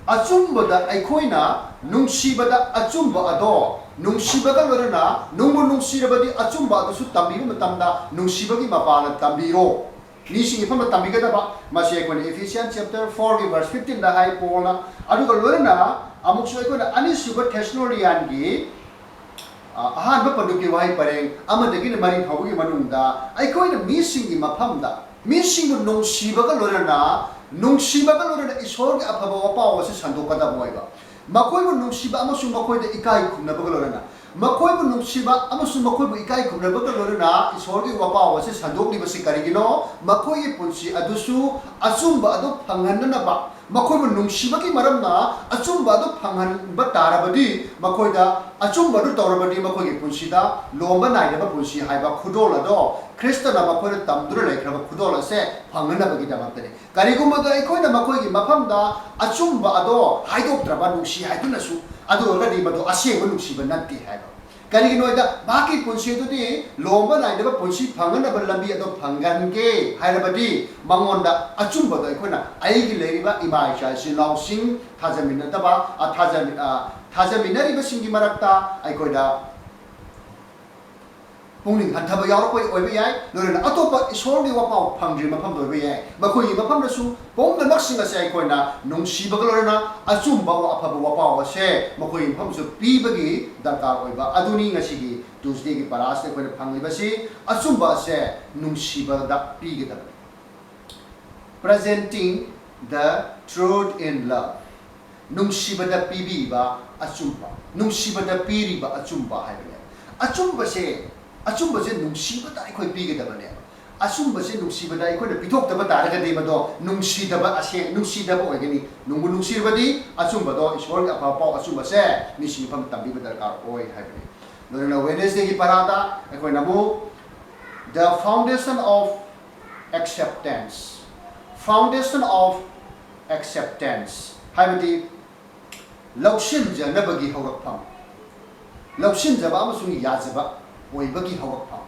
ꯑꯆꯨꯝꯕꯗ ꯑꯩꯈꯣꯏꯅ ꯅꯨꯡꯁꯤꯕꯗ ꯑꯆꯨꯝꯕ ꯑꯗꯣ, ꯅꯨꯡꯁꯤꯕꯒ ꯂꯣꯏꯅꯅ ꯅꯨꯡꯕꯨ ꯅꯨꯡꯁꯤꯔꯕꯗꯤ ꯑꯆꯨꯝꯕ ꯑꯗꯨꯁꯨ ꯇꯝꯕꯤꯕ ꯃꯇꯝꯗ ꯅꯨꯡꯁꯤꯕꯒꯤ ꯃꯄꯥꯟꯅ ꯇꯝꯕꯤꯔꯣ꯫ ꯃꯤꯁꯤꯡꯒꯤ ꯐꯝꯗ ꯇꯝꯕꯤꯒꯗꯕ꯫ ꯃꯁꯤ ꯑꯩꯈꯣꯏꯅ Ephesians chapter four ꯒꯤ verse fifteen ꯗ ꯍꯥꯏ ꯄꯣꯜꯅ꯫ ꯑꯗꯨꯒ ꯂꯣꯏꯅꯅ ꯑꯃꯨꯛꯁꯨ ꯑꯩꯈꯣꯏꯅ ꯑꯅꯤꯁꯨꯕ ꯊꯦꯁꯂꯣꯅꯤꯌꯥꯟꯒꯤ, ꯑ, ꯑꯍꯥꯟꯕ ꯄꯟꯗꯨꯞꯀꯤ ꯋꯥꯍꯩ ꯄꯔꯦꯡ ꯑꯃꯗꯒꯤꯅ ꯃꯔꯤ ꯐꯥꯎꯕꯒꯤ ꯃꯅꯨꯡꯗ ꯑꯩꯈꯣꯏꯅ ꯃꯤꯁꯤꯡꯒꯤ ꯃꯐꯝꯗ ꯃꯤꯁꯤꯡꯕꯨ ꯅꯨꯡꯁꯤꯕꯒ ꯂꯣꯏꯅꯅ, ꯅꯨꯡꯁꯤꯕꯒ ꯂꯣꯏꯅꯅ ꯏꯁꯣꯔꯒꯤ ꯑꯐꯕ ꯋꯥꯄꯥꯎ ꯑꯁꯤ ꯁꯟꯗꯣꯛꯀꯗꯕ ꯑꯣꯏꯕ꯫ ꯃꯈꯣꯏꯕꯨ ꯅꯨꯡꯁꯤꯕ ꯑꯃꯁꯨꯡ ꯃꯈꯣꯏꯗ ꯏꯀꯥꯏ ꯈꯨꯝꯅꯕꯒ ꯂꯣꯏꯅꯅ, ꯃꯈꯣꯏꯕꯨ ꯅꯨꯡꯁꯤꯕ ꯑꯃꯁꯨꯡ ꯃꯈꯣꯏꯕꯨ ꯏꯀꯥꯏ ꯈꯨꯝꯅꯕꯒ ꯂꯣꯏꯅꯅ ꯏꯁꯣꯔꯒꯤ ꯋꯥꯄꯥꯎ ꯑꯁꯤ ꯁꯟꯗꯣꯛꯂꯤꯕꯁꯤ ꯀꯔꯤꯒꯤꯅꯣ? ꯃꯈꯣꯏꯒꯤ ꯄꯨꯟꯁꯤ ꯑꯗꯨꯁꯨ ꯑꯆꯨꯝꯕ ꯑꯗꯨ ꯐꯪꯍꯟꯅꯅꯕ꯫ ꯃꯈꯣꯏꯕꯨ ꯅꯨꯡꯁꯤꯕꯒꯤ ꯃꯔꯝꯅ ꯑꯆꯨꯝꯕ ꯑꯗꯨ ꯐꯪꯍꯟꯕ ꯇꯥꯔꯕꯗꯤ, ꯃꯈꯣꯏꯗ ꯑꯆꯨꯝꯕ ꯑꯗꯨ ꯇꯧꯔꯕꯗꯤ, ꯃꯈꯣꯏꯒꯤ ꯄꯨꯟꯁꯤꯗ ꯂꯣꯝꯕ ꯅꯥꯏꯗꯕ ꯄꯨꯟꯁꯤ ꯍꯥꯏꯕ ꯈꯨꯗꯣꯜ ꯑꯗꯣ, ꯈ꯭ꯔꯤꯁꯇꯅ ꯃꯈꯣꯏꯗ ꯇꯝꯗꯨꯅ ꯂꯩꯈ꯭ꯔꯕ ꯈꯨꯗꯣꯜ ꯑꯁꯦ ꯐꯪꯅꯅꯕꯒꯤꯗꯃꯛꯇꯅꯤ꯫ ꯀꯔꯤꯒꯨꯝꯕꯗ ꯑꯩꯈꯣꯏꯅ ꯃꯈꯣꯏꯒꯤ ꯃꯐꯝꯗ ꯑꯆꯨꯝꯕ ꯑꯗꯣ ꯍꯥꯏꯗꯣꯛꯇ꯭ꯔꯕ, ꯅꯨꯡꯁꯤ ꯍꯥꯏꯗꯨꯅꯁꯨ, ꯑꯗꯨ ꯑꯣꯏꯔꯒꯗꯤ ꯃꯗꯨ ꯑꯁꯦꯡꯕ ꯅꯨꯡꯁꯤꯕ ꯅꯠꯇꯦ ꯍꯥꯏꯕ꯫ ꯀꯔꯤꯒꯤꯅꯣ ꯍꯥꯏꯗ, ꯃꯍꯥꯛꯀꯤ ꯄꯨꯟꯁꯤ ꯑꯗꯨꯗꯤ ꯂꯣꯝꯕ ꯅꯥꯏꯗꯕ ꯄꯨꯟꯁꯤ ꯐꯪꯅꯅꯕ ꯂꯝꯕꯤ ꯑꯗꯣ ꯐꯪꯍꯟꯒꯦ ꯍꯥꯏꯔꯕꯗꯤ, ꯃꯉꯣꯟꯗ ꯑꯆꯨꯝꯕꯗꯣ ꯑꯩꯈꯣꯏꯅ, ꯑꯩꯒꯤ ꯂꯩꯔꯤꯕ ꯏꯃꯥ ꯏꯆꯥ ꯏꯆꯤꯜ ꯏꯅꯥꯎꯁꯤꯡ, ꯊꯥꯖꯃꯤꯟꯅꯗꯕ, ꯑ, ꯊꯥꯖꯃꯤ-, ꯑ, ꯊꯥꯖꯃꯤꯟꯅꯔꯤꯕꯁꯤꯡꯒꯤ ꯃꯔꯛꯇ ꯑꯩꯈꯣꯏꯗ ꯄꯨꯛꯅꯤꯡ ꯍꯟꯊꯕ ꯌꯥꯎꯔꯛꯄ ꯑꯣꯏꯕ ꯌꯥꯏ, ꯂꯣꯏꯅꯅ ꯑꯇꯣꯞꯄ ꯏꯁꯣꯔꯒꯤ ꯋꯥꯄꯥꯎ ꯐꯪꯗ꯭ꯔꯤꯕ ꯃꯐꯝꯗ ꯑꯣꯏꯕ ꯌꯥꯏ꯫ ꯃꯈꯣꯏꯒꯤ ꯃꯐꯝꯗꯁꯨ ꯄꯨꯝꯅꯃꯛꯁꯤꯡ ꯑꯁꯦ ꯑꯩꯈꯣꯏꯅ ꯅꯨꯡꯁꯤꯕꯒ ꯂꯣꯏꯅꯅ ꯑꯆꯨꯝꯕ ꯋꯥ-, ꯑꯐꯕ ꯋꯥꯄꯥꯎ ꯑꯁꯦ ꯃꯈꯣꯏꯒꯤ ꯃꯐꯝꯗꯁꯨ ꯄꯤꯕꯒꯤ ꯗꯔꯀꯥꯔ ꯑꯣꯏꯕ ꯑꯗꯨꯅꯤ꯫ ꯉꯁꯤꯒꯤ ꯇ꯭ꯌꯨꯁꯗꯦꯒꯤ ꯄꯔꯥꯁꯤꯗ ꯑꯩꯈꯣꯏꯅ ꯐꯪꯂꯤꯕꯁꯤ ꯑꯆꯨꯝꯕ ꯑꯁꯦ ꯅꯨꯡꯁꯤꯕꯗ ꯄꯤꯒꯗꯕꯅꯤ꯫ Presenting the truth in love. ꯅꯨꯡꯁꯤꯕꯗ ꯄꯤꯕꯤꯕ ꯑꯆꯨꯝꯕ, ꯅꯨꯡꯁꯤꯕꯗ ꯄꯤꯔꯤꯕ ꯑꯆꯨꯝꯕ ꯍꯥꯏꯕꯅꯦ꯫ ꯑꯆꯨꯝꯕꯁꯦ, ꯑꯆꯨꯝꯕꯁꯦ ꯅꯨꯡꯁꯤꯕꯗ ꯑꯩꯈꯣꯏ ꯄꯤꯒꯗꯕꯅꯦꯕ꯫ ꯑꯆꯨꯝꯕꯁꯦ ꯅꯨꯡꯁꯤꯕꯗ ꯑꯩꯈꯣꯏꯅ ꯄꯤꯊꯣꯛꯇꯕ ꯇꯥꯔꯒꯗꯤ ꯃꯗꯣ ꯅꯨꯡꯁꯤꯗꯕ ꯑꯁꯦꯡ-, ꯅꯨꯡꯁꯤꯗꯕ ꯑꯣꯏꯒꯅꯤ꯫ ꯅꯨꯡꯕꯨ ꯅꯨꯡꯁꯤꯔꯕꯗꯤ ꯑꯆꯨꯝꯕꯗꯣ, ꯏꯁꯣꯔꯒꯤ ꯑꯐꯕ ꯄꯥꯎ ꯑꯆꯨꯝꯕꯁꯦ ꯃꯤꯁꯤꯡꯒꯤ ꯃꯐꯝꯗ ꯇꯝꯕꯤꯕ ꯗꯔꯀꯥꯔ ꯑꯣꯏ ꯍꯥꯏꯕꯅꯤ꯫ ꯑꯗꯨꯅ Wednesdayꯒꯤ ꯄꯔꯥꯗ ꯑꯩꯈꯣꯏꯅ ꯑꯃꯨꯛ the foundation of acceptance, foundation of acceptance ꯍꯥꯏꯕꯗꯤ ꯂꯧꯁꯤꯟꯖꯅꯕꯒꯤ ꯍꯧꯔꯛꯐꯝ, ꯂꯧꯁꯤꯟꯖꯕ ꯑꯃꯁꯨꯡ ꯌꯥꯖꯕ ꯑꯣꯏꯕꯒꯤ ꯍꯧꯔꯛꯐꯝ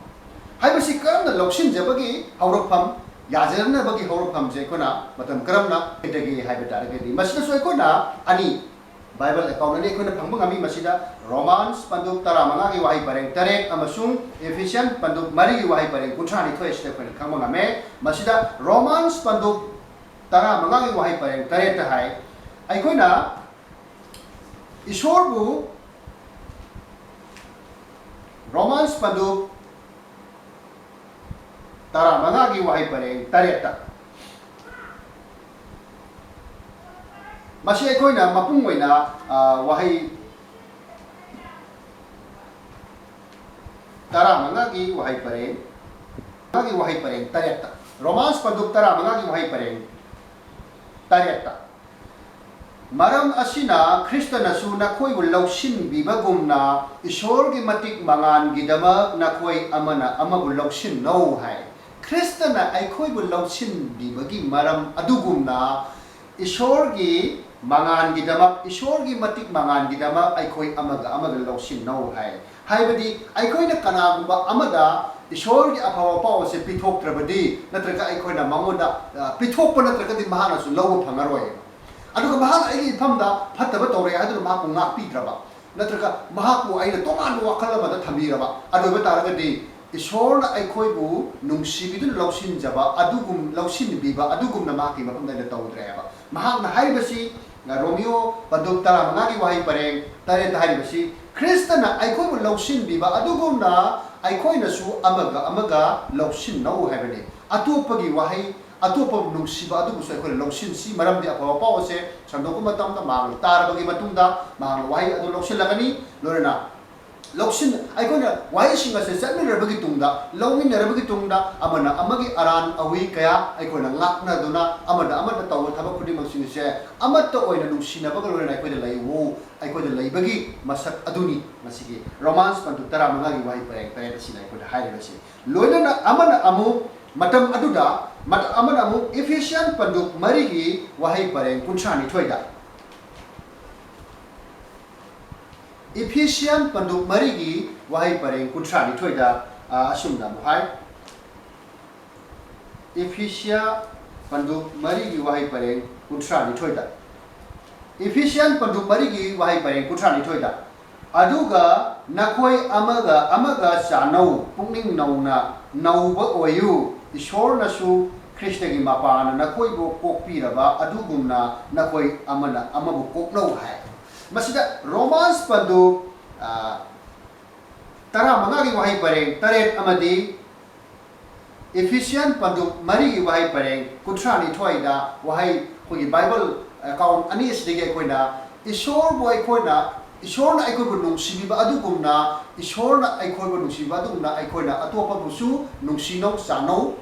ꯍꯥꯏꯕꯁꯤ ꯀꯔꯝꯅ ꯂꯧꯁꯤꯟꯖꯕꯒꯤ ꯍꯧꯔꯛꯐꯝ, ꯌꯥꯖꯅꯕꯒꯤ ꯍꯧꯔꯛꯐꯝꯁꯦ ꯑꯩꯈꯣꯏꯅ ꯃꯇꯝ ꯀꯔꯝꯅ ꯀꯗꯒꯦ ꯍꯥꯏꯕ ꯇꯥꯔꯒꯗꯤ, ꯃꯁꯤꯗꯁꯨ ꯑꯩꯈꯣꯏꯅ ꯑꯅꯤ, Bible account ꯑꯅꯤ ꯑꯩꯈꯣꯏꯅ ꯐꯪꯕ ꯉꯝꯃꯤ꯫ ꯃꯁꯤꯗ Romans ꯄꯟꯗꯨꯞ ꯇꯔꯥꯃꯉꯥꯒꯤ ꯋꯥꯍꯩ ꯄꯔꯦꯡ ꯇꯔꯦꯠ ꯑꯃꯁꯨꯡ Ephesians ꯄꯟꯗꯨꯞ ꯃꯔꯤꯒꯤ ꯋꯥꯍꯩ ꯄꯔꯦꯡ ꯀꯨꯟꯊ꯭ꯔꯥꯅꯤꯊꯣꯏ ꯑꯁꯤꯗ ꯑꯩꯈꯣꯏꯅ ꯈꯪꯕ ꯉꯝꯃꯦ꯫ ꯃꯁꯤꯗ Romans ꯄꯟꯗꯨꯞ ꯇꯔꯥꯃꯉꯥꯒꯤ ꯋꯥꯍꯩ ꯄꯔꯦꯡ ꯇꯔꯦꯠꯇ ꯍꯥꯏ, ꯑꯩꯈꯣꯏꯅ ꯏꯁꯣꯔꯕꯨ, Romans ꯄꯟꯗꯨꯞ ꯇꯔꯥꯃꯉꯥꯒꯤ ꯋꯥꯍꯩ ꯄꯔꯦꯡ ꯇꯔꯦꯠꯇ꯫ ꯃꯁꯤ ꯑꯩꯈꯣꯏꯅ ꯃꯄꯨꯡ ꯑꯣꯏꯅ, ꯑ, ꯋꯥꯍꯩ ꯇꯔꯥꯃꯉꯥꯒꯤ ꯋꯥꯍꯩ ꯄꯔꯦꯡ, ꯃꯉꯥꯒꯤ ꯋꯥꯍꯩ ꯄꯔꯦꯡ ꯇꯔꯦꯠꯇ, Romans ꯄꯟꯗꯨꯞ ꯇꯔꯥꯃꯉꯥꯒꯤ ꯋꯥꯍꯩ ꯄꯔꯦꯡ ꯇꯔꯦꯠꯇ, "ꯃꯔꯝ ꯑꯁꯤꯅ ꯈ꯭ꯔꯤꯁꯇꯅꯁꯨ ꯅꯈꯣꯏꯕꯨ ꯂꯧꯁꯤꯟꯕꯤꯕꯒꯨꯝꯅ ꯏꯁꯣꯔꯒꯤ ꯃꯇꯤꯛ ꯃꯉꯥꯜꯒꯤꯗꯃꯛ ꯅꯈꯣꯏ ꯑꯃꯅ ꯑꯃꯕꯨ ꯂꯧꯁꯤꯟꯅꯧ" ꯍꯥꯏ꯫ ꯈ꯭ꯔꯤꯁꯇꯅ ꯑꯩꯈꯣꯏꯕꯨ ꯂꯧꯁꯤꯟꯕꯤꯕꯒꯤ ꯃꯔꯝ ꯑꯗꯨꯒꯨꯝꯅ ꯏꯁꯣꯔꯒꯤ ꯃꯉꯥꯜꯒꯤꯗꯃꯛ, ꯏꯁꯣꯔꯒꯤ ꯃꯇꯤꯛ ꯃꯉꯥꯜꯒꯤꯗꯃꯛ ꯑꯩꯈꯣꯏ ꯑꯃꯒ ꯑꯃꯒ ꯂꯧꯁꯤꯟꯅꯧ ꯍꯥꯏ꯫ ꯍꯥꯏꯕꯗꯤ ꯑꯩꯈꯣꯏꯅ ꯀꯅꯥꯒꯨꯝꯕ ꯑꯃꯗ ꯏꯁꯣꯔꯒꯤ ꯑꯐꯕ ꯄꯥꯎ ꯑꯁꯦ ꯄꯤꯊꯣꯛꯇ꯭ꯔꯕꯗꯤ, ꯅꯠꯇ꯭ꯔꯒ ꯑꯩꯈꯣꯏꯅ ꯃꯉꯣꯟꯗ, ꯑ, ꯄꯤꯊꯣꯛꯄ ꯅꯠꯇ꯭ꯔꯒꯗꯤ ꯃꯍꯥꯛꯅꯁꯨ ꯂꯧꯕ ꯐꯪꯉꯔꯣꯏ꯫ ꯑꯗꯨꯒ ꯃꯍꯥꯛꯅ ꯑꯩꯒꯤ ꯏꯐꯝꯗ ꯐꯠꯇꯕ ꯇꯧꯔꯦ ꯍꯥꯏꯗꯨꯅ ꯃꯍꯥꯛꯄꯨ ꯉꯥꯛꯄꯤꯗ꯭ꯔꯕ, ꯅꯠꯇ꯭ꯔꯒ ꯃꯍꯥꯛꯄꯨ ꯑꯩꯅ ꯇꯣꯉꯥꯟꯕ ꯋꯥꯈꯜ ꯑꯃꯗ ꯊꯝꯕꯤꯔꯕ, ꯑꯗꯨ ꯑꯣꯏꯕ ꯇꯥꯔꯒꯗꯤ ꯏꯁꯣꯔꯅ ꯑꯩꯈꯣꯏꯕꯨ ꯅꯨꯡꯁꯤꯕꯤꯗꯨꯅ ꯂꯧꯁꯤꯟꯖꯕ ꯑꯗꯨꯒꯨꯝ-, ꯂꯧꯁꯤꯟꯕꯤꯕ ꯑꯗꯨꯒꯨꯝꯅ ꯃꯍꯥꯛꯀꯤ ꯃꯐꯝꯗ ꯑꯩꯅ ꯇꯧꯗ꯭ꯔꯦ ꯍꯥꯏꯕ꯫ ꯃꯍꯥꯛꯅ ꯍꯥꯏꯔꯤꯕꯁꯤ, ꯔꯣꯃꯤꯌꯣ ꯄꯟꯗꯨꯞ ꯇꯔꯥꯃꯉꯥꯒꯤ ꯋꯥꯍꯩ ꯄꯔꯦꯡ ꯇꯔꯦꯠꯇ ꯍꯥꯏꯔꯤꯕꯁꯤ, "ꯈ꯭ꯔꯤꯁꯇꯅ ꯑꯩꯈꯣꯏꯕꯨ ꯂꯧꯁꯤꯟꯕꯤꯕ ꯑꯗꯨꯒꯨꯝꯅ ꯑꯩꯈꯣꯏꯅꯁꯨ ꯑꯃꯒ ꯑꯃꯒ ꯂꯧꯁꯤꯟꯅꯧ" ꯍꯥꯏꯕꯅꯤ꯫ ꯑꯇꯣꯞꯄꯒꯤ ꯋꯥꯍꯩ, ꯑꯇꯣꯞꯄ ꯅꯨꯡꯁꯤꯕ ꯑꯗꯨꯕꯨꯁꯨ ꯑꯩꯈꯣꯏꯅ ꯂꯧꯁꯤꯟꯁꯤ, ꯃꯔꯝꯗꯤ ꯑꯐꯕ ꯄꯥꯎ ꯑꯁꯦ ꯁꯟꯗꯣꯛꯄ ꯃꯇꯝꯗ ꯃꯍꯥꯛꯅ ꯇꯥꯔꯕꯒꯤ ꯃꯇꯨꯡꯗ ꯃꯍꯥꯛꯅ ꯋꯥꯍꯩ ꯑꯗꯨ ꯂꯧꯁꯤꯜꯂꯒꯅꯤ꯫ ꯂꯣꯏꯅꯅ ꯂꯧꯁꯤꯟ-, ꯑꯩꯈꯣꯏꯅ ꯋꯥꯍꯩꯁꯤꯡ ꯑꯁꯦ ꯆꯠꯃꯤꯟꯅꯔꯕꯒꯤ ꯇꯨꯡꯗ, ꯂꯧꯃꯤꯟꯅꯔꯕꯒꯤ ꯇꯨꯡꯗ, ꯑꯃꯅ ꯑꯃꯒꯤ ꯑꯔꯥꯟ ꯑꯍꯨꯏ ꯀꯌꯥ ꯑꯩꯈꯣꯏꯅ ꯉꯥꯛꯅꯗꯨꯅ, ꯑꯃꯅ ꯑꯃꯗ ꯇꯧꯕ ꯊꯕꯛ ꯈꯨꯗꯤꯡꯃꯛꯁꯤꯡꯁꯦ ꯑꯃꯠꯇ ꯑꯣꯏꯅ ꯅꯨꯡꯁꯤꯅꯕꯒ ꯂꯣꯏꯅꯅ ꯑꯩꯈꯣꯏꯗ ꯂꯩꯌꯨ꯫ ꯑꯩꯈꯣꯏꯗ ꯂꯩꯕꯒꯤ ꯃꯁꯛ ꯑꯗꯨꯅꯤ ꯃꯁꯤꯒꯤ ꯔꯣꯃꯥꯟꯁ ꯄꯟꯗꯨꯞ ꯇꯔꯥꯃꯉꯥꯒꯤ ꯋꯥꯍꯩ ꯄꯔꯦꯡ ꯇꯔꯦꯠ ꯑꯁꯤꯅ ꯑꯩꯈꯣꯏꯗ ꯍꯥꯏꯔꯤꯕꯁꯤ꯫ ꯂꯣꯏꯅꯅ ꯑꯃꯅ ꯑꯃꯨꯛ ꯃꯇꯝ ꯑꯗꯨꯗ, ꯃꯇꯝ ꯑꯃꯅ ꯑꯃꯨꯛ ꯏꯐꯤꯁꯤꯌꯟ ꯄꯟꯗꯨꯞ ꯃꯔꯤꯒꯤ ꯋꯥꯍꯩ ꯄꯔꯦꯡ ꯀꯨꯟꯊ꯭ꯔꯥꯅꯤꯊꯣꯏꯗ, ꯏꯐꯤꯁꯤꯌꯟ ꯄꯟꯗꯨꯞ ꯃꯔꯤꯒꯤ ꯋꯥꯍꯩ ꯄꯔꯦꯡ ꯀꯨꯟꯊ꯭ꯔꯥꯅꯤꯊꯣꯏꯗ, ꯑ, ꯑꯁꯨꯝꯅ ꯑꯃꯨꯛ ꯍꯥꯏ꯫ ꯏꯐꯤꯁꯤꯌꯥ ꯄꯟꯗꯨꯞ ꯃꯔꯤꯒꯤ ꯋꯥꯍꯩ ꯄꯔꯦꯡ ꯀꯨꯟꯊ꯭ꯔꯥꯅꯤꯊꯣꯏꯗ, ꯏꯐꯤꯁꯤꯌꯟ ꯄꯟꯗꯨꯞ ꯃꯔꯤꯒꯤ ꯋꯥꯍꯩ ꯄꯔꯦꯡ ꯀꯨꯟꯊ꯭ꯔꯥ ꯅꯤꯊꯣꯏꯗ, "ꯑꯗꯨꯒ ꯅꯈꯣꯏ ꯑꯃꯒ ꯑꯃꯒ ꯆꯥꯟꯅꯧ, ꯄꯨꯛꯅꯤꯡ ꯅꯧꯅ ꯅꯧꯕ ꯑꯣꯏꯌꯨ, ꯏꯁꯣꯔꯅꯁꯨ ꯈ꯭ꯔꯤꯁꯇꯒꯤ ꯃꯄꯥꯅ ꯅꯈꯣꯏꯕꯨ ꯀꯣꯛꯄꯤꯔꯕ ꯑꯗꯨꯒꯨꯝꯅ ꯅꯈꯣꯏ ꯑꯃꯅ ꯑꯃꯕꯨ ꯀꯣꯛꯅꯧ" ꯍꯥꯏ꯫ ꯃꯁꯤꯗ ꯔꯣꯃꯥꯟꯁ ꯄꯟꯗꯨꯞ, ꯑ, ꯇꯔꯥꯃꯉꯥꯒꯤ ꯋꯥꯍꯩ ꯄꯔꯦꯡ ꯇꯔꯦꯠ ꯑꯃꯗꯤ ꯏꯐꯤꯁꯤꯌꯟ ꯄꯟꯗꯨꯞ ꯃꯔꯤꯒꯤ ꯋꯥꯍꯩ ꯄꯔꯦꯡ ꯀꯨꯟꯊ꯭ꯔꯥ ꯅꯤꯊꯣꯏꯗ ꯋꯥꯍꯩ, ꯑꯩꯈꯣꯏꯒꯤ ꯕꯥꯏꯕꯜ ꯑꯦꯀꯥꯎꯟ ꯑꯅꯤ ꯑꯁꯤꯗꯒꯤ ꯑꯩꯈꯣꯏꯅ ꯏꯁꯣꯔꯕꯨ ꯑꯩꯈꯣꯏꯅ, ꯏꯁꯣꯔꯅ ꯑꯩꯈꯣꯏꯕꯨ ꯅꯨꯡꯁꯤꯕꯤꯕ ꯑꯗꯨꯒꯨꯝꯅ, ꯏꯁꯣꯔꯅ ꯑꯩꯈꯣꯏꯕꯨ ꯅꯨꯡꯁꯤꯕ ꯑꯗꯨꯒꯨꯝꯅ ꯑꯩꯈꯣꯏꯅ ꯑꯇꯣꯞꯄꯕꯨꯁꯨ ꯅꯨꯡꯁꯤꯅꯧ ꯆꯥꯟꯅꯧ,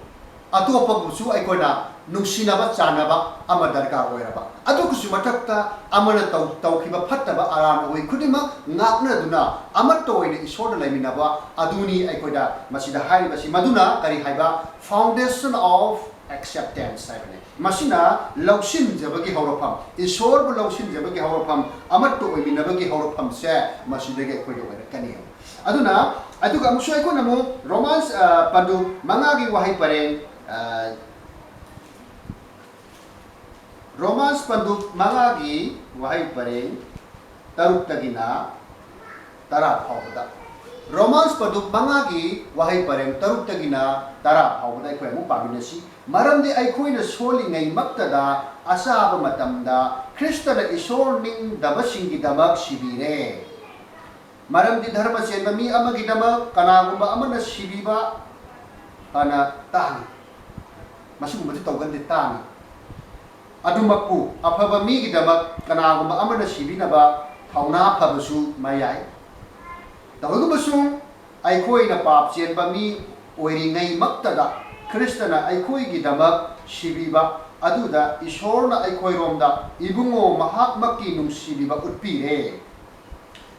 ꯑꯇꯣꯞꯄꯕꯨꯁꯨ ꯑꯩꯈꯣꯏꯅ ꯅꯨꯡꯁꯤꯅꯕ ꯆꯥꯟꯅꯕ ꯑꯃ ꯗꯔꯀꯥꯔ ꯑꯣꯏꯔꯕ꯫ ꯑꯗꯨꯒꯤꯁꯨ ꯃꯊꯛꯇ ꯑꯃꯅ ꯇꯧ-, ꯇꯧꯈꯤꯕ ꯐꯠꯇꯕ ꯑꯔꯥꯟꯕ ꯑꯣꯏ ꯈꯨꯗꯤꯡꯃꯛ ꯉꯥꯛꯅꯗꯨꯅ ꯑꯃꯠꯇ ꯑꯣꯏꯅ ꯏꯁꯣꯔꯗ ꯂꯩꯃꯤꯟꯅꯕ ꯑꯗꯨꯅꯤ ꯑꯩꯈꯣꯏꯗ ꯃꯁꯤꯗ ꯍꯥꯏꯔꯤꯕꯁꯤ꯫ ꯃꯗꯨꯅ ꯀꯔꯤ ꯍꯥꯏꯕ? Foundation of acceptance ꯍꯥꯏꯕꯅꯤ꯫ ꯃꯁꯤꯅ ꯂꯧꯁꯤꯟꯖꯕꯒꯤ ꯍꯧꯔꯛꯐꯝ, ꯏꯁꯣꯔꯕꯨ ꯂꯧꯁꯤꯟꯖꯕꯒꯤ ꯍꯧꯔꯛꯐꯝ, ꯑꯃꯠꯇ ꯑꯣꯏꯃꯤꯟꯅꯕꯒꯤ ꯍꯧꯔꯛꯐꯝꯁꯦ ꯃꯁꯤꯗꯒꯤ ꯑꯩꯈꯣꯏꯗ ꯑꯣꯏꯔꯛꯀꯅꯤ꯫ ꯑꯗꯨꯅ, ꯑꯗꯨꯒ ꯑꯃꯨꯛꯁꯨ ꯑꯩꯈꯣꯏꯅ ꯑꯃꯨꯛ ꯔꯣꯃꯥꯟꯁ, ꯑ, ꯄꯟꯗꯨꯞ ꯃꯉꯥꯒꯤ ꯋꯥꯍꯩ ꯄꯔꯦꯡ, ꯑ, ꯔꯣꯃꯥꯟꯁ ꯄꯟꯗꯨꯞ ꯃꯉꯥꯒꯤ ꯋꯥꯍꯩ ꯄꯔꯦꯡ ꯇꯔꯨꯛꯇꯒꯤꯅ ꯇꯔꯥ ꯐꯥꯎꯕꯗ, ꯔꯣꯃꯥꯟꯁ ꯄꯟꯗꯨꯞ ꯃꯉꯥꯒꯤ ꯋꯥꯍꯩ ꯄꯔꯦꯡ ꯇꯔꯨꯛꯇꯒꯤꯅ ꯇꯔꯥ ꯐꯥꯎꯕꯗ ꯑꯩꯈꯣꯏ ꯑꯃꯨꯛ ꯄꯥꯃꯤꯟꯅꯁꯤ꯫ "ꯃꯔꯝꯗꯤ ꯑꯩꯈꯣꯏꯅ ꯁꯣꯜꯂꯤꯉꯩꯃꯛꯇꯗ ꯑꯆꯥꯕ ꯃꯇꯝꯗ ꯈ꯭ꯔꯤꯁꯇꯅ ꯏꯁꯣꯔ ꯅꯤꯡꯗꯕꯁꯤꯡꯒꯤꯗꯃꯛ ꯁꯤꯕꯤꯔꯦ꯫ ꯃꯔꯝꯗꯤ ꯙꯔꯃ ꯆꯦꯟꯕ ꯃꯤ ꯑꯃꯒꯤꯗꯃꯛ ꯀꯅꯥꯒꯨꯝꯕ ꯑꯃꯅ ꯁꯤꯕꯤꯕ ꯐꯅ ꯇꯥꯡꯏ꯫" ꯃꯁꯤꯒꯨꯝꯕꯁꯤ ꯇꯧꯒꯟꯗꯦ, ꯇꯥꯡꯏ꯫ ꯑꯗꯨꯃꯛꯄꯨ ꯑꯐꯕ ꯃꯤꯒꯤꯗꯃꯛ ꯀꯅꯥꯒꯨꯝꯕ ꯑꯃꯅ ꯁꯤꯕꯤꯅꯕ ꯊꯧꯅꯥ ꯐꯕꯁꯨ ꯃꯌꯥꯏ꯫ ꯇꯧꯕꯇꯕꯨꯁꯨ ꯑꯩꯈꯣꯏꯅ ꯄꯥꯞ ꯆꯦꯟꯕ ꯃꯤ ꯑꯣꯏꯔꯤꯉꯩꯃꯛꯇꯗ ꯈ꯭ꯔꯤꯁꯇꯅ ꯑꯩꯈꯣꯏꯒꯤꯗꯃꯛ ꯁꯤꯕꯤꯕ ꯑꯗꯨꯗ ꯏꯁꯣꯔꯅ ꯑꯩꯈꯣꯏꯔꯣꯝꯗ ꯏꯕꯨꯡꯉꯣ ꯃꯍꯥꯛꯃꯛꯀꯤ ꯅꯨꯡꯁꯤꯕꯤꯕ ꯎꯠꯄꯤꯔꯦ꯫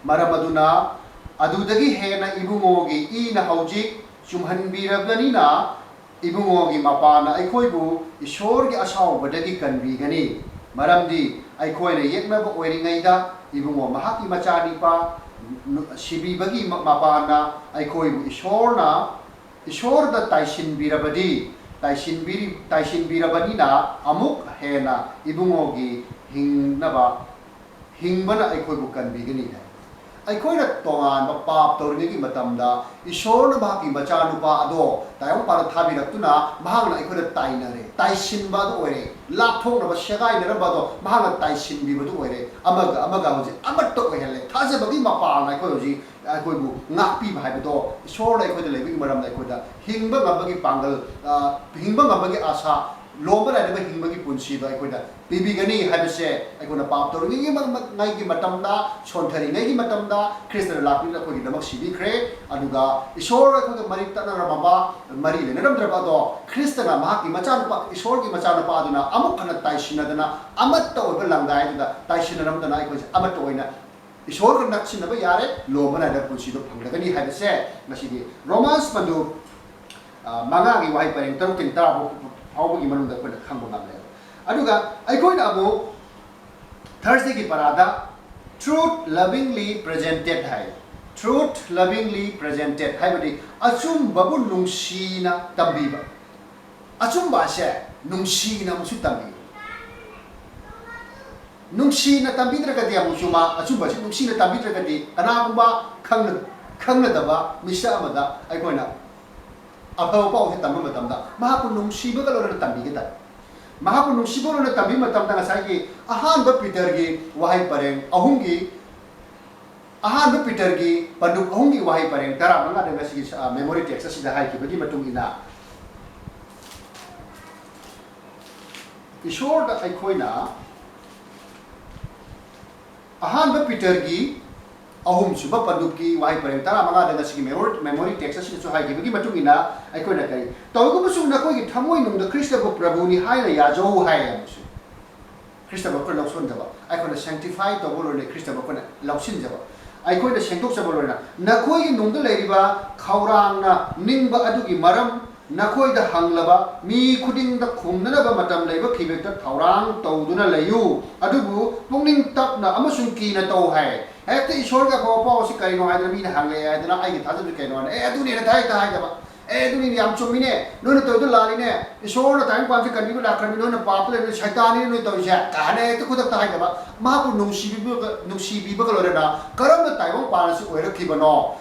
ꯃꯔꯝ ꯑꯗꯨꯅ ꯑꯗꯨꯗꯒꯤ ꯍꯦꯟꯅ ꯏꯕꯨꯡꯉꯣꯒꯤ ꯏꯅ ꯍꯧꯖꯤꯛ ꯆꯨꯝꯍꯟꯕꯤꯔꯕꯅꯤꯅ, ꯏꯕꯨꯡꯉꯣꯒꯤ ꯃꯄꯥꯅ ꯑꯩꯈꯣꯏꯕꯨ ꯏꯁꯣꯔꯒꯤ ꯑꯁꯥꯎꯕꯗꯒꯤ ꯀꯟꯕꯤꯒꯅꯤ꯫ ꯃꯔꯝꯗꯤ ꯑꯩꯈꯣꯏꯅ ꯌꯦꯛꯅꯕ ꯑꯣꯏꯔꯤꯉꯩꯗ ꯏꯕꯨꯡꯉꯣ ꯃꯍꯥꯛꯀꯤ ꯃꯆꯥꯅꯤꯄꯥ ꯅꯨ-, ꯁꯤꯕꯤꯕꯒꯤ ꯃ-, ꯃꯄꯥꯅ ꯑꯩꯈꯣꯏꯕꯨ ꯏꯁꯣꯔꯅ, ꯏꯁꯣꯔꯗ ꯇꯥꯏꯁꯤꯟꯕꯤꯔꯕꯗꯤ, ꯇꯥꯏꯁꯤꯟꯕꯤꯔꯤ-, ꯇꯥꯏꯁꯤꯟꯕꯤꯔꯕꯅꯤꯅ ꯑꯃꯨꯛ ꯍꯦꯟꯅ ꯏꯕꯨꯡꯉꯣꯒꯤ ꯍꯤꯡꯅꯕ, ꯍꯤꯡꯕꯅ ꯑꯩꯈꯣꯏꯕꯨ ꯀꯟꯕꯤꯒꯅꯤ ꯍꯥꯏ꯫ ꯑꯩꯈꯣꯏꯅ ꯇꯣꯉꯥꯟꯕ ꯄꯥꯞ ꯇꯧꯔꯤꯉꯩꯒꯤ ꯃꯇꯝꯗ ꯏꯁꯣꯔꯅ ꯃꯍꯥꯛꯀꯤ ꯃꯆꯥꯅꯨꯄꯥ ꯑꯗꯣ ꯇꯥꯏꯕꯪꯄꯥꯟꯗ ꯊꯥꯕꯤꯔꯛꯇꯨꯅ ꯃꯍꯥꯛꯅ ꯑꯩꯈꯣꯏꯗ ꯇꯥꯏꯅꯔꯦ, ꯇꯥꯏꯁꯤꯟꯕ ꯑꯗꯨ ꯑꯣꯏꯔꯦ, ꯂꯥꯞꯊꯣꯛꯅꯕ, ꯁꯦꯒꯥꯏꯅꯔꯝꯕ ꯑꯗꯣ ꯃꯍꯥꯛꯅ ꯇꯥꯏꯁꯤꯟꯕꯤꯕꯗꯨ ꯑꯣꯏꯔꯦ꯫ ꯑꯃꯒ ꯑꯃꯒ ꯍꯧꯖꯤꯛ ꯑꯃꯠꯇ ꯑꯣꯏꯍꯜꯂꯦ꯫ ꯊꯥꯖꯕꯒꯤ ꯃꯄꯥꯡꯅ ꯑꯩꯈꯣꯏ ꯍꯧꯖꯤꯛ ꯑꯩꯈꯣꯏꯕꯨ ꯉꯥꯛꯄꯤꯕ ꯍꯥꯏꯕꯗꯣ ꯏꯁꯣꯔꯅ ꯑꯩꯈꯣꯏꯗ ꯂꯩꯕꯒꯤ ꯃꯔꯝꯗ ꯑꯩꯈꯣꯏꯗ ꯍꯤꯡꯕ ꯉꯝꯕꯒꯤ ꯄꯥꯡꯒꯜ, ꯑ, ꯍꯤꯡꯕ ꯉꯝꯕꯒꯤ ꯑꯥꯁꯥ, ꯂꯣꯝꯕ ꯅꯥꯏꯗꯕ ꯍꯤꯡꯕꯒꯤ ꯄꯨꯟꯁꯤꯗꯣ ꯑꯩꯈꯣꯏꯗ ꯄꯤꯕꯤꯒꯅꯤ ꯍꯥꯏꯕꯁꯦ ꯑꯩꯈꯣꯏꯅ ꯄꯥꯞ ꯇꯧꯔꯤꯉꯩꯒꯤ ꯃ-, ꯃ-, ꯉꯩꯒꯤ ꯃꯇꯝꯗ, ꯁꯣꯟꯊꯔꯤꯉꯩꯒꯤ ꯃꯇꯝꯗ ꯈ꯭ꯔꯤꯁꯇꯅ ꯂꯥꯛꯄꯤꯗꯨꯅ ꯑꯩꯈꯣꯏꯒꯤꯗꯃꯛ ꯁꯤꯕꯤꯈ꯭ꯔꯦ꯫ ꯑꯗꯨꯒ ꯏꯁꯣꯔ ꯑꯩꯈꯣꯏꯒ ꯃꯔꯤ ꯇꯠꯅꯔꯝꯃꯕ, ꯃꯔꯤ ꯂꯩꯅꯔꯝꯗ꯭ꯔꯕ ꯑꯗꯣ ꯈ꯭ꯔꯤꯁꯇꯅ ꯃꯍꯥꯛꯀꯤ ꯃꯆꯥꯅꯨꯄꯥ, ꯏꯁꯣꯔꯒꯤ ꯃꯆꯥꯅꯨꯄꯥ ꯑꯗꯨꯅ ꯑꯃꯨꯛ ꯍꯟꯅ ꯇꯥꯏꯁꯤꯟꯅꯗꯅ ꯑꯃꯠꯇ ꯑꯣꯏꯕ ꯂꯪꯗꯥꯏ ꯑꯗꯨꯗ ꯇꯥꯏꯁꯤꯟꯅꯔꯝꯗꯅ ꯑꯩꯈꯣꯏꯁꯦ ꯑꯃꯠꯇ ꯑꯣꯏꯅ ꯏꯁꯣꯔꯒ ꯅꯛꯁꯤꯟꯅꯕ ꯌꯥꯔꯦ, ꯂꯣꯝꯕ ꯅꯥꯏꯗꯕ ꯄꯨꯟꯁꯤꯗꯣ ꯐꯪꯂꯒꯅꯤ ꯍꯥꯏꯕꯁꯦ ꯉꯁꯤꯗꯤ ꯔꯣꯃꯥꯟꯁ ꯄꯟꯗꯨ, ꯑ, ꯃꯉꯥꯒꯤ ꯋꯥꯍꯩ ꯄꯔꯦꯡ ꯇꯔꯨꯛꯇꯒꯤ ꯇꯔꯥ ꯐꯥꯎ ꯐꯥꯎꯕꯒꯤ ꯃꯅꯨꯡꯗ ꯑꯩꯈꯣꯏꯅ ꯈꯪꯕ ꯉꯝꯂꯦ꯫ ꯑꯗꯨꯒ ꯑꯩꯈꯣꯏꯅ ꯑꯃꯨꯛ ꯊꯔꯁꯗꯦꯒꯤ ꯄꯔꯥꯗ "Truth lovingly presented" ꯍꯥꯏ꯫ "Truth lovingly presented" ꯍꯥꯏꯕꯗꯤ ꯑꯆꯨꯝꯕꯕꯨ ꯅꯨꯡꯁꯤꯅ ꯇꯝꯕꯤꯕ꯫ ꯑꯆꯨꯝꯕ ꯑꯁꯦ ꯅꯨꯡꯁꯤꯅ ꯑꯃꯨꯛꯁꯨ ꯇꯝꯕꯤ꯫ ꯅꯨꯡꯁꯤꯅ ꯇꯝꯕꯤꯗ꯭ꯔꯒꯗꯤ ꯑꯃꯨꯛꯁꯨ ꯃꯥ ꯑꯆꯨꯝꯕꯁꯤ ꯅꯨꯡꯁꯤꯅ ꯇꯝꯕꯤꯗ꯭ꯔꯒꯗꯤ ꯀꯅꯥꯒꯨꯝꯕ ꯈꯪꯅ-, ꯈꯪꯅꯗꯕ ꯃꯤꯁꯛ ꯑꯃꯗ ꯑꯩꯈꯣꯏꯅ ꯑꯐꯕ ꯄꯥꯎꯁꯦ ꯇꯝꯕ ꯃꯇꯝꯗ ꯃꯍꯥꯛꯄꯨ ꯅꯨꯡꯁꯤꯕꯒ ꯂꯣꯏꯅꯅ ꯇꯝꯕꯤꯒꯗꯕ꯫ ꯃꯍꯥꯛꯄꯨ ꯅꯨꯡꯁꯤꯕꯒ ꯂꯣꯏꯅꯅ ꯇꯝꯕꯤꯕ ꯃꯇꯝꯗ ꯉꯁꯥꯏꯒꯤ ꯑꯍꯥꯟꯕ ꯄꯤꯇꯔꯒꯤ ꯋꯥꯍꯩ ꯄꯔꯦꯡ ꯑꯍꯨꯝꯒꯤ, ꯑꯍꯥꯟꯕ ꯄꯤꯇꯔꯒꯤ ꯄꯟꯗꯨꯞ ꯑꯍꯨꯝꯒꯤ ꯋꯥꯍꯩ ꯄꯔꯦꯡ ꯇꯔꯥꯃꯉꯥꯗ ꯉꯁꯤꯒꯤ, ꯑ, memory text ꯑꯁꯤꯗ ꯍꯥꯏꯈꯤꯕꯒꯤ ꯃꯇꯨꯡ ꯏꯟꯅ, ꯏꯁꯣꯔꯗ ꯑꯩꯈꯣꯏꯅ ꯑꯍꯥꯟꯕ ꯄꯤꯇꯔꯒꯤ ꯑꯍꯨꯝꯁꯨꯕ ꯄꯟꯗꯨꯞꯀꯤ ꯋꯥꯍꯩ ꯄꯔꯦꯡ ꯇꯔꯥꯃꯉꯥꯗ ꯉꯁꯤꯒꯤ memory, memory text ꯑꯁꯤꯗꯁꯨ ꯍꯥꯏꯈꯤꯕꯒꯤ ꯃꯇꯨꯡ ꯏꯟꯅ ꯑꯩꯈꯣꯏꯅ ꯀꯔꯤ, "ꯇꯧꯏꯒꯨꯝꯕꯁꯨ ꯅꯈꯣꯏꯒꯤ ꯊꯃꯣꯏꯅꯨꯡꯗ ꯈ꯭ꯔꯤꯁꯇꯕꯨ ꯄ꯭ꯔꯚꯨꯅꯤ ꯍꯥꯏꯅ ꯌꯥꯖꯧ" ꯍꯥꯏ ꯑꯃꯨꯛꯁꯨ꯫ ꯈ꯭ꯔꯤꯁꯇꯕꯨ ꯑꯩꯈꯣꯏꯅ ꯂꯧꯁꯤꯟꯖꯕ, ꯑꯩꯈꯣꯏꯅ sanctify ꯇꯧꯕ ꯂꯣꯏꯅ ꯈ꯭ꯔꯤꯁꯇꯕꯨ ꯑꯩꯈꯣꯏꯅ ꯂꯧꯁꯤꯟꯖꯕ, ꯑꯩꯈꯣꯏꯅ ꯁꯦꯡꯗꯣꯛꯆꯕ ꯂꯣꯏꯅ ꯅꯈꯣꯏꯒꯤ ꯅꯨꯡꯗ ꯂꯩꯔꯤꯕ ꯈꯧꯔꯥꯡꯅ ꯅꯤꯡꯕ ꯑꯗꯨꯒꯤ ꯃꯔꯝ ꯅꯈꯣꯏꯗ ꯍꯪꯂꯕ ꯃꯤ ꯈꯨꯗꯤꯡꯗ ꯈꯨꯝꯅꯅꯕ ꯃꯇꯝ ꯂꯩꯕ ꯈꯤꯕꯦꯛꯇ ꯊꯧꯔꯥꯡ ꯇꯧꯗꯨꯅ ꯂꯩꯌꯨ꯫ ꯑꯗꯨꯕꯨ ꯄꯨꯛꯅꯤꯡ ꯇꯞꯅ ꯑꯃꯁꯨꯡ ꯀꯤꯅ ꯇꯧ ꯍꯥꯏ꯫ ꯍꯦꯛꯇ ꯏꯁꯣꯔꯒꯤ ꯑꯐꯕ ꯄꯥꯎ ꯑꯁꯤ ꯀꯔꯤꯅꯣ ꯍꯥꯏꯗꯅ ꯃꯤꯅ ꯍꯪꯂꯛꯑꯦ ꯍꯥꯏꯗꯅ ꯑꯩꯒꯤ ꯊꯥꯖꯕꯁꯤ ꯀꯩꯅꯣ ꯍꯥꯏꯅ, "ꯑꯦ, ꯑꯗꯨꯅꯦꯅ ꯊꯥꯏ" ꯍꯦꯛꯇ ꯍꯥꯏꯗꯕ꯫ ꯑꯦ, ꯑꯗꯨꯅꯤꯅꯦ, ꯌꯥꯝ ꯆꯨꯝꯃꯤꯅꯦ, ꯅꯣꯏꯅ ꯇꯧꯔꯤꯗꯣ ꯂꯥꯜꯂꯤꯅꯦ, ꯏꯁꯣꯔꯅ ꯇꯥꯏꯕꯪꯄꯥꯟꯁꯦ ꯀꯟꯕꯤꯕ ꯂꯥꯛꯈ꯭ꯔꯕꯅꯤ, ꯅꯣꯏꯅ ꯄꯥꯞꯇ ꯂꯩꯕꯅꯤ, ꯁꯩꯇꯥꯟꯅꯤ ꯅꯣꯏ ꯇꯧꯔꯤꯁꯦ ꯀꯥꯏꯅ ꯍꯦꯛꯇ ꯈꯨꯗꯛꯇ ꯍꯥꯏꯗꯕ, ꯃꯍꯥꯛꯄꯨ ꯅꯨꯡꯁꯤꯕꯤꯕꯒ, ꯅꯨꯡꯁꯤꯕꯤꯕꯒ ꯂꯣꯏꯅꯅ ꯀꯔꯝꯅ ꯇꯥꯏꯕꯪ ꯄꯥꯟ ꯑꯁꯤ ꯑꯣꯏꯔꯛꯈꯤꯕꯅꯣ,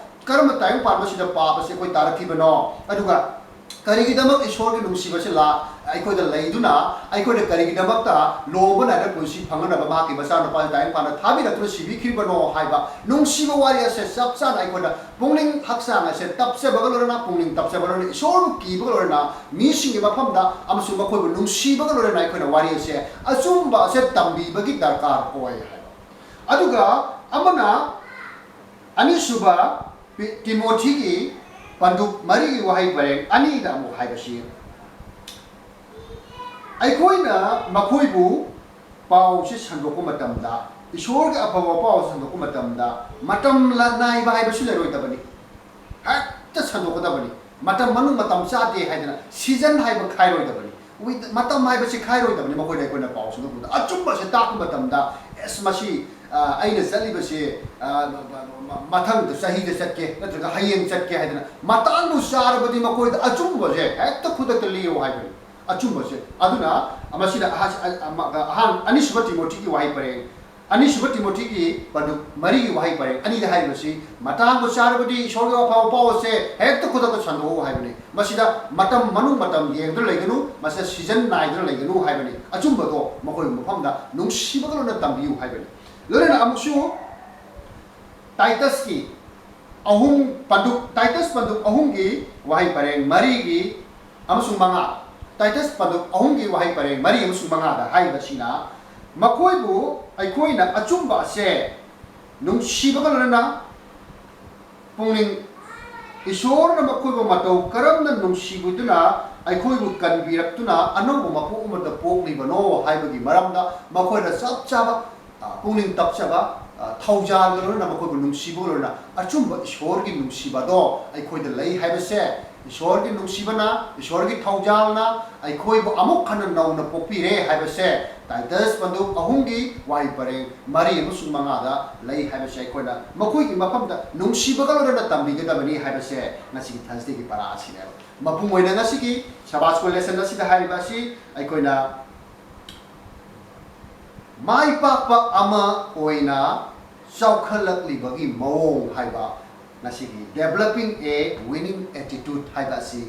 ꯀꯔꯝꯅ ꯇꯥꯏꯕꯪ ꯄꯥꯟꯕꯁꯤꯗ ꯄꯥꯞ ꯑꯁꯤ ꯑꯩꯈꯣꯏ ꯇꯥꯔꯛꯈꯤꯕꯅꯣ, ꯑꯗꯨꯒ ꯀꯔꯤꯒꯤꯗꯃꯛ ꯏꯁꯣꯔꯒꯤ ꯅꯨꯡꯁꯤꯕꯁꯤ ꯂꯥ-, ꯑꯩꯈꯣꯏꯗ ꯂꯩꯗꯨꯅ ꯑꯩꯈꯣꯏꯅ ꯀꯔꯤꯒꯤꯗꯃꯛꯇ ꯂꯨꯍꯣꯡꯕ ꯅꯥꯏꯗ ꯄꯨꯟꯁꯤ ꯐꯪꯅꯅꯕ ꯃꯍꯥꯛꯀꯤ ꯃꯆꯥꯅꯨꯄꯥꯁꯤ ꯇꯥꯏꯕꯪ ꯄꯥꯟꯗ ꯊꯥꯕꯤꯔꯛꯇꯨꯅ ꯁꯤꯕꯤꯈꯤꯕꯅꯣ ꯍꯥꯏꯕ ꯅꯨꯡꯁꯤꯕ ꯋꯥꯔꯤ ꯑꯁꯦ ꯆꯞ ꯆꯥꯅ ꯑꯩꯈꯣꯏꯗ ꯄꯨꯛꯅꯤꯡ ꯍꯛꯆꯥꯡ ꯑꯁꯦ ꯇꯞꯆꯕꯒ ꯂꯣꯏꯅꯅ, ꯄꯨꯛꯅꯤꯡ ꯇꯞꯆꯕꯒ ꯂꯣꯏꯅꯅ, ꯏꯁꯣꯔꯕꯨ ꯀꯤꯕꯒ ꯂꯣꯏꯅꯅ, ꯃꯤꯁꯤꯡꯒꯤ ꯃꯐꯝꯗ ꯑꯃꯁꯨꯡ ꯃꯈꯣꯏꯕꯨ ꯅꯨꯡꯁꯤꯕꯒ ꯂꯣꯏꯅꯅ ꯑꯩꯈꯣꯏꯅ ꯋꯥꯔꯤ ꯑꯁꯦ, ꯑꯆꯨꯝꯕ ꯑꯁꯦ ꯇꯝꯕꯤꯕꯒꯤ ꯗꯔꯀꯥꯔ ꯑꯣꯏ ꯍꯥꯏꯕ꯫ ꯑꯗꯨꯒ ꯑꯃꯅ, ꯑꯅꯤꯁꯨꯕ ꯄꯤ-, ꯇꯤꯃꯣꯊꯤꯒꯤ ꯄꯟꯗꯨꯞ ꯃꯔꯤꯒꯤ ꯋꯥꯍꯩ ꯄꯔꯦꯡ ꯑꯅꯤꯗ ꯑꯃꯨꯛ ꯍꯥꯏꯕꯁꯤ, ꯑꯩꯈꯣꯏꯅ ꯃꯈꯣꯏꯕꯨ ꯄꯥꯎꯁꯤ ꯁꯟꯗꯣꯛꯄ ꯃꯇꯝꯗ, ꯏꯁꯣꯔꯒꯤ ꯑꯐꯕ ꯄꯥꯎ ꯁꯟꯗꯣꯛꯄ ꯃꯇꯝꯗ ꯃꯇꯝ ꯂ-, ꯅꯥꯏꯕ ꯍꯥꯏꯕꯁꯤ ꯂꯩꯔꯣꯏꯗꯕꯅꯤ꯫ ꯍꯦꯛꯇ ꯁꯟꯗꯣꯛꯀꯗꯕꯅꯤ꯫ ꯃꯇꯝ ꯃꯅꯨꯡ ꯃꯇꯝ ꯆꯥꯗꯦ ꯍꯥꯏꯗꯅ ꯁꯤꯖꯟ ꯍꯥꯏꯕ ꯈꯥꯏꯔꯣꯏꯗꯕꯅꯤ꯫ ꯋꯤꯟ-, ꯃꯇꯝ ꯍꯥꯏꯕꯁꯤ ꯈꯥꯏꯔꯣꯏꯗꯕꯅꯤ꯫ ꯃꯈꯣꯏꯗ ꯑꯩꯈꯣꯏꯅ ꯄꯥꯎ ꯁꯟꯗꯣꯛꯄꯗ ꯑꯆꯨꯝꯕꯁꯦ ꯇꯥꯛꯄ ꯃꯇꯝꯗ, ꯑꯦꯁ, ꯃꯁꯤ, ꯑ, ꯑꯩꯅ ꯆꯠꯂꯤꯕꯁꯤ, ꯑ, ꯃ-, ꯃ-, ꯃ-, ꯃꯊꯪꯗ ꯆꯍꯤꯗ ꯆꯠꯀꯦ ꯅꯠꯇ꯭ꯔꯒ ꯍꯌꯦꯡ ꯆꯠꯀꯦ ꯍꯥꯏꯗꯅ ꯃꯇꯥꯡꯗꯨ ꯆꯥꯔꯕꯗꯤ ꯃꯈꯣꯏꯗ ꯑꯆꯨꯝꯕꯁꯦ ꯍꯦꯛꯇ ꯈꯨꯗꯛꯇ ꯂꯤꯌꯨ ꯍꯥꯏꯕꯅꯤ꯫ ꯑꯆꯨꯝꯕꯁꯦ꯫ ꯑꯗꯨꯅ ꯃꯁꯤꯗ ꯑꯍ-, ꯑ-, ꯑꯃ-, ꯑꯍꯥꯟ-, ꯑꯅꯤꯁꯨꯕ ꯇꯤꯃꯣꯊꯤꯒꯤ ꯋꯥꯍꯩ ꯄꯔꯦꯡ, ꯑꯅꯤꯁꯨꯕ ꯇꯤꯃꯣꯊꯤꯒꯤ ꯄꯟꯗꯨꯞ ꯃꯔꯤꯒꯤ ꯋꯥꯍꯩ ꯄꯔꯦꯡ ꯑꯅꯤꯗ ꯍꯥꯏꯔꯤꯕꯁꯤ, ꯃꯇꯥꯡꯗꯨ ꯆꯥꯔꯕꯗꯤ ꯏꯁꯣꯔꯒꯤ ꯑꯐꯕ ꯄꯥꯎ ꯑꯁꯦ ꯍꯦꯛꯇ ꯈꯨꯗꯛꯇ ꯁꯟꯗꯣꯛꯎ ꯍꯥꯏꯕꯅꯤ꯫ ꯃꯁꯤꯗ ꯃꯇꯝ ꯃꯅꯨꯡ ꯃꯇꯝ ꯌꯦꯡꯗꯨꯅ ꯂꯩꯒꯅꯨ, ꯃꯁꯤꯗ ꯁꯤꯖꯟ ꯅꯥꯏꯗꯨꯅ ꯂꯩꯒꯅꯨ ꯍꯥꯏꯕꯅꯤ꯫ ꯑꯆꯨꯝꯕꯗꯣ ꯃꯈꯣꯏꯒꯤ ꯃꯐꯝꯗ ꯅꯨꯡꯁꯤꯕꯒ ꯂꯣꯏꯅꯅ ꯇꯝꯕꯤꯌꯨ ꯍꯥꯏꯕꯅꯤ꯫ ꯂꯣꯏꯅꯅ ꯑꯃꯨꯛꯁꯨ ꯇꯥꯏꯇꯁꯀꯤ ꯑꯍꯨꯝ ꯄꯟꯗꯨꯞ, ꯇꯥꯏꯇꯁ ꯄꯟꯗꯨꯞ ꯑꯍꯨꯝꯒꯤ ꯋꯥꯍꯩ ꯄꯔꯦꯡ ꯃꯔꯤꯒꯤ ꯑꯃꯁꯨꯡ ꯃꯉꯥ, ꯇꯥꯏꯇꯁ ꯄꯟꯗꯨꯞ ꯑꯍꯨꯝꯒꯤ ꯋꯥꯍꯩ ꯄꯔꯦꯡ ꯃꯔꯤ ꯑꯃꯁꯨꯡ ꯃꯉꯥꯗ ꯍꯥꯏꯔꯤꯕꯁꯤꯅ, ꯃꯈꯣꯏꯕꯨ ꯑꯩꯈꯣꯏꯅ ꯑꯆꯨꯝꯕ ꯑꯁꯦ ꯅꯨꯡꯁꯤꯕꯒ ꯂꯣꯏꯅꯅ ꯄꯨꯛꯅꯤꯡ, ꯏꯁꯣꯔꯅ ꯃꯈꯣꯏꯕꯨ ꯃꯇꯧ ꯀꯔꯝꯅ ꯅꯨꯡꯁꯤꯕꯤꯗꯨꯅ ꯑꯩꯈꯣꯏꯕꯨ ꯀꯟꯕꯤꯔꯛꯇꯨꯅ ꯑꯅꯧꯕ ꯃꯄꯣꯛ ꯑꯃꯗ ꯄꯣꯛꯂꯤꯕꯅꯣ ꯍꯥꯏꯕꯒꯤ ꯃꯔꯝꯗ ꯃꯈꯣꯏꯗ ꯆꯞ ꯆꯥꯕ, ꯑ, ꯄꯨꯛꯅꯤꯡ ꯇꯞꯆꯕ, ꯑ, ꯊꯧꯖꯥꯜꯒ ꯂꯣꯏꯅꯅ ꯃꯈꯣꯏꯕꯨ ꯅꯨꯡꯁꯤꯕꯒ ꯂꯣꯏꯅꯅ ꯑꯆꯨꯝꯕ ꯏꯁꯣꯔꯒꯤ ꯅꯨꯡꯁꯤꯕꯗꯣ ꯑꯩꯈꯣꯏꯗ ꯂꯩ ꯍꯥꯏꯕꯁꯦ ꯏꯁꯣꯔꯒꯤ ꯅꯨꯡꯁꯤꯕꯅ, ꯏꯁꯣꯔꯒꯤ ꯊꯧꯖꯥꯜꯅ ꯑꯩꯈꯣꯏꯕꯨ ꯑꯃꯨꯛ ꯍꯟꯅ ꯅꯧꯅ ꯄꯣꯛꯄꯤꯔꯦ ꯍꯥꯏꯕꯁꯦ ꯇꯥꯏꯇꯁ ꯄꯟꯗꯨꯞ ꯑꯍꯨꯝꯒꯤ ꯋꯥꯍꯩ ꯄꯔꯦꯡ ꯃꯔꯤ ꯑꯃꯁꯨꯡ ꯃꯉꯥꯗ ꯂꯩ ꯍꯥꯏꯕꯁꯦ ꯑꯩꯈꯣꯏꯅ ꯃꯈꯣꯏꯒꯤ ꯃꯐꯝꯗ ꯅꯨꯡꯁꯤꯕꯒ ꯂꯣꯏꯅꯅ ꯇꯝꯕꯤꯒꯗꯕꯅꯤ ꯍꯥꯏꯕꯁꯦ ꯉꯁꯤꯒꯤ ꯊꯔꯁꯗꯦꯒꯤ ꯄꯔꯥ ꯑꯁꯤꯅꯦꯕ꯫ ꯃꯄꯨꯡ ꯑꯣꯏꯅ ꯉꯁꯤꯒꯤ ꯁꯕꯥꯁ ꯁ꯭ꯀꯨꯜ ꯂꯦꯁꯟ ꯑꯁꯤꯗ ꯍꯥꯏꯔꯤꯕ ꯑꯁꯤ ꯑꯩꯈꯣꯏꯅ ꯃꯥꯏ ꯄꯥꯛꯄ ꯑꯃ ꯑꯣꯏꯅ ꯆꯥꯎꯈꯠꯂꯛꯂꯤꯕꯒꯤ ꯃꯑꯣꯡ ꯍꯥꯏꯕ ꯉꯁꯤꯒꯤ Developing a Winning Attitude ꯍꯥꯏꯕ ꯑꯁꯤ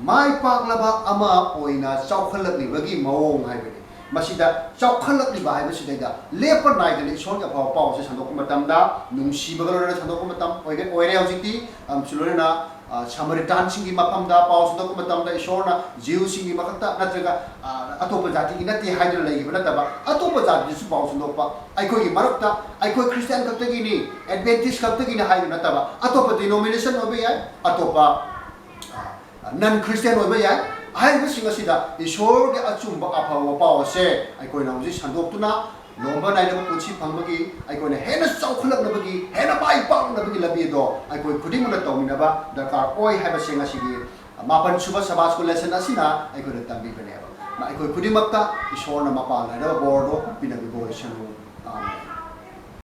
ꯃꯥꯏ ꯄꯥꯛꯂꯕ ꯑꯃ ꯑꯣꯏꯅ ꯆꯥꯎꯈꯠꯂꯛꯂꯤꯕꯒꯤ ꯃꯑꯣꯡ ꯍꯥꯏꯕꯅꯤ꯫ ꯃꯁꯤꯗ ꯆꯥꯎꯈꯠꯂꯛꯂꯤꯕ ꯍꯥꯏꯕꯁꯤꯗꯩꯗ ꯂꯦꯞꯄ ꯅꯥꯏꯗꯅ ꯏꯁꯣꯔꯒꯤ ꯑꯐꯕ ꯄꯥꯎ ꯑꯁꯤ ꯁꯟꯗꯣꯛꯄ ꯃꯇꯝꯗ ꯅꯨꯡꯁꯤꯕꯒ ꯂꯣꯏꯅꯅ ꯁꯟꯗꯣꯛꯄ ꯃꯇꯝ ꯑꯣꯏꯒ-, ꯑꯣꯏꯔꯦ ꯍꯧꯖꯤꯛꯇꯤ꯫ ꯑꯃꯁꯨ ꯂꯣꯏꯅꯅ, ꯑ, ꯁꯃꯥꯔꯤꯇꯥꯟꯁꯤꯡꯒꯤ ꯃꯐꯝꯗ ꯄꯥꯎ ꯁꯟꯗꯣꯛꯄ ꯃꯇꯝꯗ ꯏꯁꯣꯔꯅ ꯖꯤꯎꯁꯤꯡꯒꯤ ꯃꯊꯛꯇ ꯅꯠꯇ꯭ꯔꯒ, ꯑ, ꯑꯇꯣꯞꯄ ꯖꯥꯇꯤꯒꯤ ꯅꯠꯇꯦ ꯍꯥꯏꯗꯨꯅ ꯂꯩꯈꯤꯕ ꯅꯠꯇꯕ, ꯑꯇꯣꯞꯄ ꯖꯥꯇꯤꯗꯁꯨ ꯄꯥꯎ ꯁꯟꯗꯣꯛꯄ, ꯑꯩꯈꯣꯏꯒꯤ ꯃꯔꯛꯇ ꯑꯩꯈꯣꯏ ꯈ꯭ꯔꯤꯁꯇꯤꯌꯥꯟ ꯈꯛꯇꯒꯤꯅꯤ, ꯑꯦꯗꯚꯦꯟꯇꯤꯁ ꯈꯛꯇꯒꯤꯅꯤ ꯍꯥꯏꯕ ꯅꯠꯇꯕ, ꯑꯇꯣꯞꯄ denomination ꯑꯣꯏꯕ ꯌꯥꯏ, ꯑꯇꯣꯞꯄ, ꯑ, ꯅꯟ ꯈ꯭ꯔꯤꯁꯇꯤꯌꯥꯟ ꯑꯣꯏꯕ ꯌꯥꯏ꯫ ꯍꯥꯏꯔꯤꯕꯁꯤꯡ ꯑꯁꯤꯗ ꯏꯁꯣꯔꯒꯤ ꯑꯆꯨꯝꯕ ꯑꯐꯕ ꯄꯥꯎ ꯑꯁꯦ ꯑꯩꯈꯣꯏꯅ ꯍꯧꯖꯤꯛ ꯁꯟꯗꯣꯛꯇꯨꯅ ꯂꯣꯝꯕ ꯅꯥꯏꯗꯕ ꯄꯨꯟꯁꯤ ꯐꯪꯕꯒꯤ, ꯑꯩꯈꯣꯏꯅ ꯍꯦꯟꯅ ꯆꯥꯎꯈꯠꯂꯛꯅꯕꯒꯤ, ꯍꯦꯟꯅ ꯃꯥꯏ ꯄꯥꯛꯅꯕꯒꯤ ꯂꯝꯕꯤ ꯑꯗꯣ ꯑꯩꯈꯣꯏ ꯈꯨꯗꯤꯡꯃꯛꯅ ꯇꯧꯃꯤꯟꯅꯕ ꯗꯔꯀꯥꯔ ꯑꯣꯏ ꯍꯥꯏꯕꯁꯦ ꯉꯁꯤꯒꯤ ꯃꯥꯄꯟ ꯁꯨꯕ ꯁꯕꯥꯁ ꯁ꯭ꯀꯨꯜ ꯂꯦꯁꯟ ꯑꯁꯤꯅ ꯑꯩꯈꯣꯏꯗ ꯇꯝꯕꯤꯕꯅꯦꯕ꯫ ꯑꯩꯈꯣꯏ ꯈꯨꯗꯤꯡꯃꯛꯇ ꯏꯁꯣꯔꯅ ꯃꯄꯥꯟ ꯅꯥꯏꯗꯕ ꯕꯣꯔꯗꯣ ꯄꯤꯅꯕꯤꯕ ꯑꯣꯏꯁꯅꯨ꯫